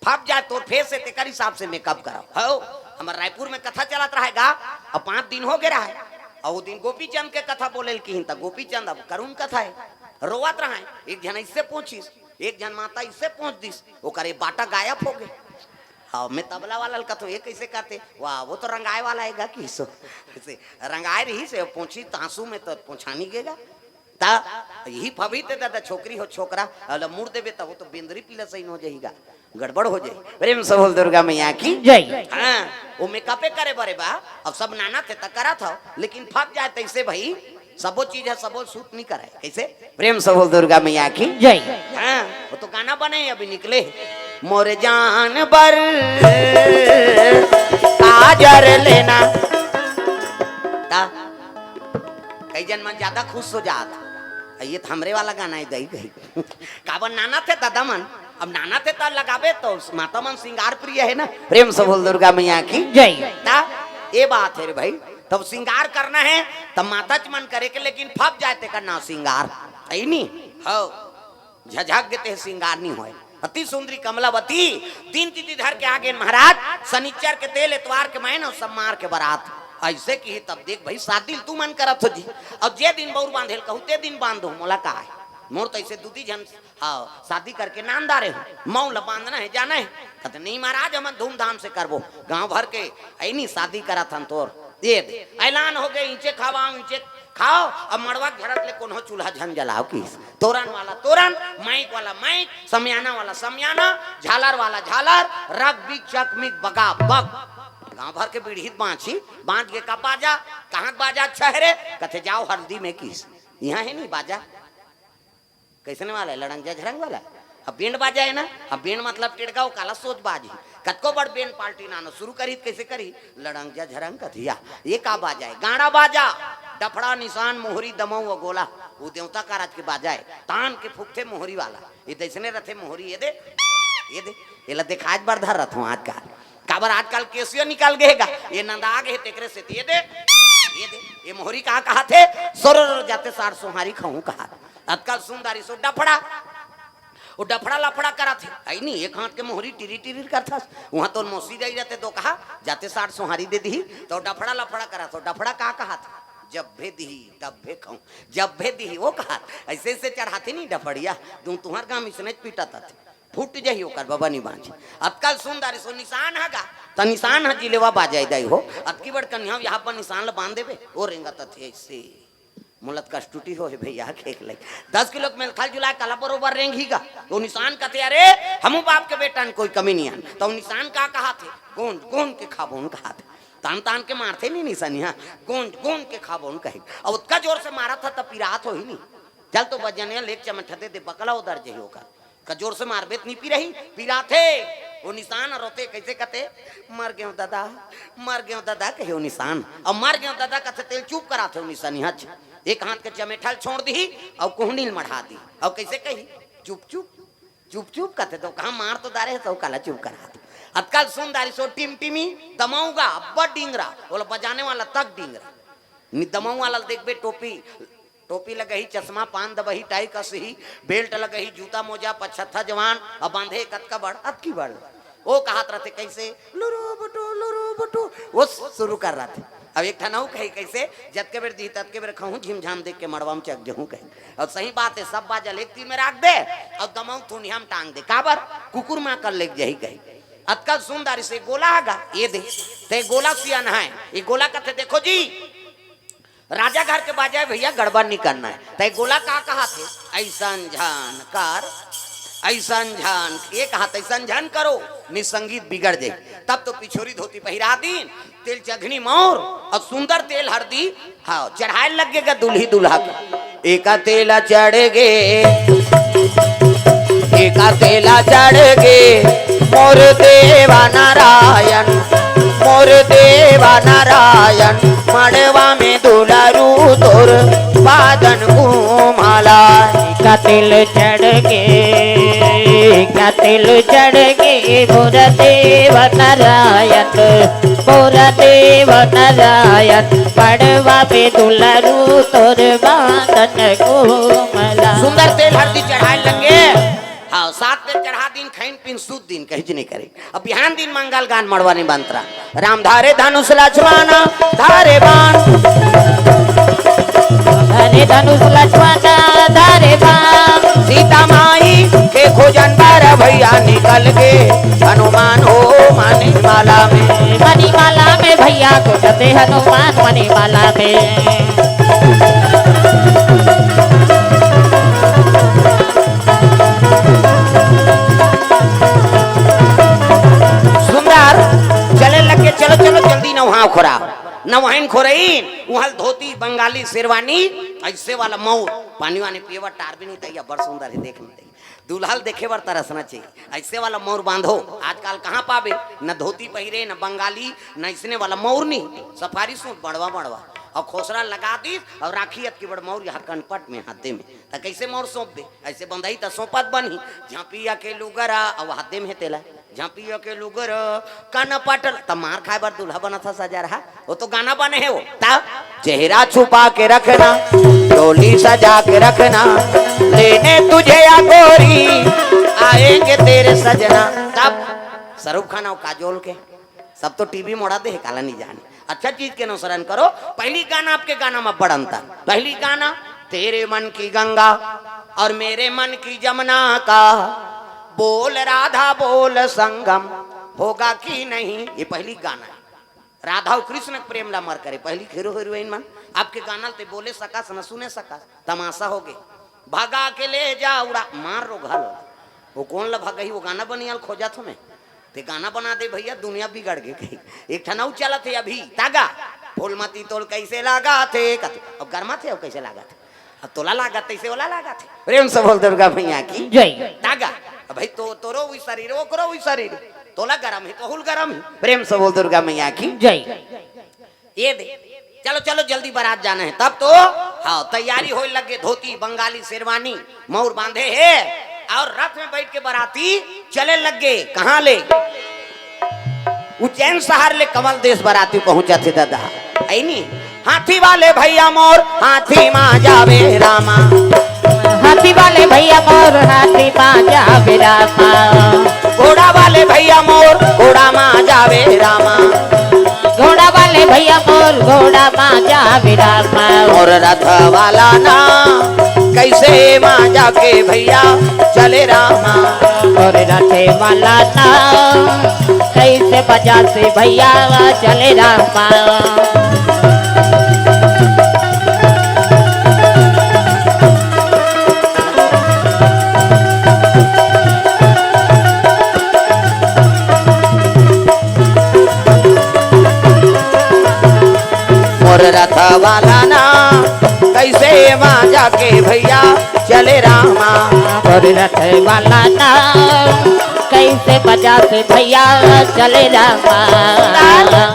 फब जाए तोर फेस से, तेकर हिसाब से मेकअप करव। हो, हमर रायपुर में कथा चलत रहेगा, अब पाँच दिन हो गे रहे, अउ वो दिन गोपीचंद के कथा बोले ल किहिन, त गोपीचंद अब करुण कथा हे, रोवत रहे। एक झन इससे पूछिस, एक झन माता इससे पूछ दिस, ओकर ये बाटा गायब हो गे। हाँ, मैं तबला वाला ल कथों, ये कैसे करते? वाह, वो तो रंगाए वाला हे गा, किसो से रंगाए रही से पूछी तांसू में तो पूछा नहीं गेगा। ता यही फबी ते दादा, छोकरी हो छोकरा, अला मुड़ देबे त वो तो बेंदरी पीला सही हो जाएगा, गड़बड़ हो जाए। प्रेम से बोल दुर्गा मैया की। जय। हाँ, वो मेकअपे करे बरे बा, अब सब नाना थे त करा था, लेकिन फब जाए तैसे भाई, सबो चीज है, सबो सूट नहीं करे। कैसे? प्रेम से बोल दुर्गा मैया की। जय। हाँ, वो तो गाना बने अभी निकले, मोर जान बर काजर लेना। ता कई जन मन ज्यादा खुश हो जात, ये तो हमरे वाला गाना हे दई गई। काबर नाना थे दादा मन, अब नाना थे त लगाबे तो माता मन श्रृंगार प्रिय हे ना। प्रेम से बोल दुर्गा मैया की। जय। ता ये बात हे रे भाई, तब श्रृंगार करना हे तब माता च मन करे के, लेकिन फब जाए तेकर नाव श्रृंगार हे नी। हो, झझक गे ते श्रृंगार नहीं होए। अति सुंदरी कमलावती दिन तिथि धर के आगे महाराज, शनिचर के तेल, एतवार के मैन अउ सम्मार के बरात। ऐसे किही तब देख भाई, शादी ल तू मन करत हो जी, अउ जे दिन बउर बांधे ल कहू ते दिन बांध दो, मोला का हे? मोर तो ऐसे दू दी झन, हाँ, शादी करके नाम डारे हो, मऊ ल बांधना हे, जाना हे। कहते नहीं महाराज, हमन धूमधाम से करबो, गांव भर के ऐनी शादी करत हन तोर। ये दे, ऐलान हो गे, इंचे खावा, इंचे खाव, अब मड़वा के झरत ले कोनो चूल्हा झन जलाव किस। तोरन वाला तोरन, माइक वाला माइक, समियाना वाला समियाना, झालर वाला झालर, रग बिग चक मिग बगा बग। गांव भर के बीड़ी बांची, बांध के का बाजा, कहाँ बाजा अच्छा हे रे? कथे जाव हल्दी में किस, इहाँ हे नहीं बाजा। कैसने वाला हे? लड़ंग झझरंग वाला। अब बैंड बाजा हे ना, अब बैंड मतलब टेड़गा, वो काला सोच बाजी। कतको बड़ बैंड पार्टी नानो शुरू करी त कैसे करी? लड़ंग झझरंग कथिया, ये का बाजा हे? गाड़ा बाजा, डफड़ा, निशान, मोहरी, दमऊ अउ गोला। वो देवता का राज के बाजा हे, तान के फूकथे मोहरी वाला। ये दैसने रथे मोहरी, ये दे, ये दे, ये ला देखाज बर धर रथों आजकल। काबर आजकल केसियो निकल गे हे गा, ये नंदा गे हे तेकरे से, ये दे, ये दे, ये मोहरी का कहाथे? सोर जाते सार सोहारी खाऊं कहा। आजकल सुंदरी सो डफड़ा, वो डफड़ा लफड़ा करत हे। आई नहीं, एक हाथ के मोहरी टिरी टिरी करथस। वहां तो मौसी जाई रहते तो कहा, जाते साठ सोहारी दे दी, तो डफड़ा लफड़ा करत हो। डफड़ा का कहा था? जब भे दी, तब भे खाऊं। जब भे दी, वो कहा, ऐसे ऐसे चढ़ाते नहीं डफड़िया, तू तुहर गांव इसने पीटा था, फूट जाही ओकर बबा नहीं बांची। अतकल सुंदरी सो निशान हगा, त निशान ह जिलेवा बाजाई दाई हो। अतकी बड़ कन्या यहाँ पर निशान ल बांध देबे, वो रेंगत थे ऐसे। मोला त कष्टुटी हो हे भैया, खेक ले। दस किलो के मेलखल जुलाय, काला बरोबर रेंगही गा। तो निशान कथे, "अरे, हमू बाप के बेटा न, कोई कमी नहीं आन।" तो निशान का कहा थे? "गोंद, गोंद के खाबोन," कहा थे। तान, तान के मारथे नहीं निशानिया, "गोंद, गोंद के खाबोन," कहे। अब उतका जोर से मारा था, तब पिरात हो ही नहीं। चल तो बजनिया लेक चमठा दे दे, बकला उधर जही होकर। का जोर से मारबे त नहीं पिरही, पिराथे। वो निशान रोते कैसे कथे, "मर गेव दादा, मर गेव दादा," कहे वो निशान। अब "मर गेव दादा" कथे तेल चुप कराथे वो निशान। हच एक हाथ के चमेठल छोड़ दी, और कोहनी ल मढ़ा दी, और कैसे कही, "चुप चुप, चुप चुप," कथे तो कहा, "मार तो दारे है, तो काला चुप कराथे।" अतकल सुंदरी सो टिमटिमी दमाऊंगा, अब्बड़ डिंगरा, बोला बजाने वाला तक डिंगरा। नि-, दमाऊ वाला देखबे टोपी, टोपी लगही, चश्मा, पान दबही, टाई कसही, बेल्ट लगही, जूता मोजा, पछत्था जवान, अब बांधे कतका बड़, अतकी बड़। वो कहत रहते कैसे, "लुरु बुटु, लुरु बुटु," वो शुरू कर रहते। अब एक ठन अउ कही कैसे, "जतके बेर दी ततके बेर खाहूं, झिमझाम देख के मड़वा में चक जहूं," कही। और सही बात है, सब बाजा लेक तीर में राख दे और दमाऊ थुनिया में टांग दे, काबर कुकुर मां कर लेक जही कही। अतकल सुंदरी से गोला आगा, ये दे, ते गोला सियान है, ये गोला कथे, "देखो जी, राजा घर के बाजा है भैया, गड़बड़ नहीं करना है।" तै गोला का कहा थे, "ऐसन झन कर, ऐसन झन," ये कहा थे, "ऐसन झन करो, नहीं संगीत बिगड़ जाए।" तब तो पिछोरी धोती पहिरा दीन, तेल चघनी मौर और सुंदर तेल हरदी, हाँ, चढ़ाए लग गे दुल्ही दुल्हा के। एका तेला चढ़ गे, एका तेला चढ़ गे, मोर देवा नारायण, मोर देवा नारायण, मड़वा में दुलारू तोर बादन घूमाला। का तेल चढ़ गे, का तेल चढ़ गे, मोर देव नारायण, मोर देव नारायण, मड़वा में दुलारू तोर बादन घूमला। सुंदर तेल हरदी चढ़ाए लगे। हाँ, सात तेल चढ़ा दिन, खइन पिन सूत दिन, कहीं नहीं करे। अब बिहान दिन मंगल गान मड़वा निमंत्रण। राम धारे धनुष लक्ष्मण धारे बाण। धारे धनुष लक्ष्मण धारे बाण। सीता माई के खोजन बार भैया निकल के हनुमान हो मणिमाला में। मणिमाला में भैया खोजते हनुमान मणिमाला में। सुंदर चले लगे, चलो चलो जल्दी नहाओ खोरा। नवाइन खोरइन, उहल धोती, बंगाली शेरवानी, ऐसे वाला मौर, पानी वानी पिएबर टार भी नहीं तैया, बड़ सुंदर है, देख नहीं तैया। दुल्हल देखे बर तरसना चाहिए, ऐसे वाला मौर बांधो। आजकल कहाँ पाबे, न धोती पहिरे, न बंगाली, न इसने वाला मौर नहीं, सफारी सूट बड़वा बड़वा, और खोसरा लगा दीस, और राखी अतकी बड़ मौर यहाँ कनपट में, हाथे में। त कैसे मौर सौंपबे? ऐसे बंधई त सौंपत बनही, झांपिया के लुगरा, और हाथे में है तेला। झांपिया के लुगर कन पटल, त मार खाए बर दूल्हा बनत ह सजा रहा। वो तो गाना बने है वो। तब चेहरा छुपा के रखना, डोली सजा के रखना, लेने तुझे या गोरी, आएंगे तेरे सजना। तब शाहरुख खान और काजोल के, सब तो टीवी मोड़ा दे है, काला नहीं जाने। अच्छा चीज के अनुसरण करो। पहली गाना आपके गाना में बड़ अंतर। पहली गाना तेरे मन की गंगा और मेरे मन की जमुना का, बोल राधा बोल संगम होगा कि नहीं, ये पहली गाना है। राधा और कृष्ण के प्रेम ला मर करे, पहली हीरो हीरोइन मन आपके गाना ते बोले सकस न सुने सकस, तमाशा हो गए। भगा के ले जा उड़ा मार रो घाल। वो कौन ला भगही, वो गाना बनियाल खोजत हो मैं। ते गाना बना दे भैया, दुनिया बिगड़ गई कहीं। एक ठन अउ चलत है अभी, तागा। फूलमती तोल कैसे लागा थे, कत-, अब गरमा थे, अब कैसे लागा थे? अब तोला लागा थे, इसे ओला लागा थे। प्रेम से बोल दुर्गा मैया की। जय। तागा। अब भाई तो, तोरो हुई शरीर, ओकरो हुई शरीर। तोला गरम है, तोहुल गरम है। प्रेम से बोल दुर्गा मैया की। जय। ये दे, चलो, चलो, जल्दी बारात जाना है। तब तो, हाँ, तैयारी होए लग गे, धोती, बंगाली, शेरवानी, मौर बांधे है, और रथ में बैठ के बाराती चले लग गे। कहाँ ले? उज्जैन शहर ले कमल देश बाराती पहुंचा थे दादा, है नी? हाथी वाले भैया मोर, हाथी मा जावे रामा। हाथी वाले भैया मोर, हाथी मा जावे रामा। घोड़ा वाले भैया मोर, घोड़ा मा जावे रामा। घोड़ा वाले भैया मोर, घोड़ा मा जावे रामा। और रथ वाला ना, कैसे मा जाके भैया चले रामा। और रथ वाला ना, कैसे बजा से भैया चले रामा। मोर रथ वाला ना, कैसे मा जाके भैया चले रामा। मोर रथ वाला ना, कैसे बजा से भैया चले रामा।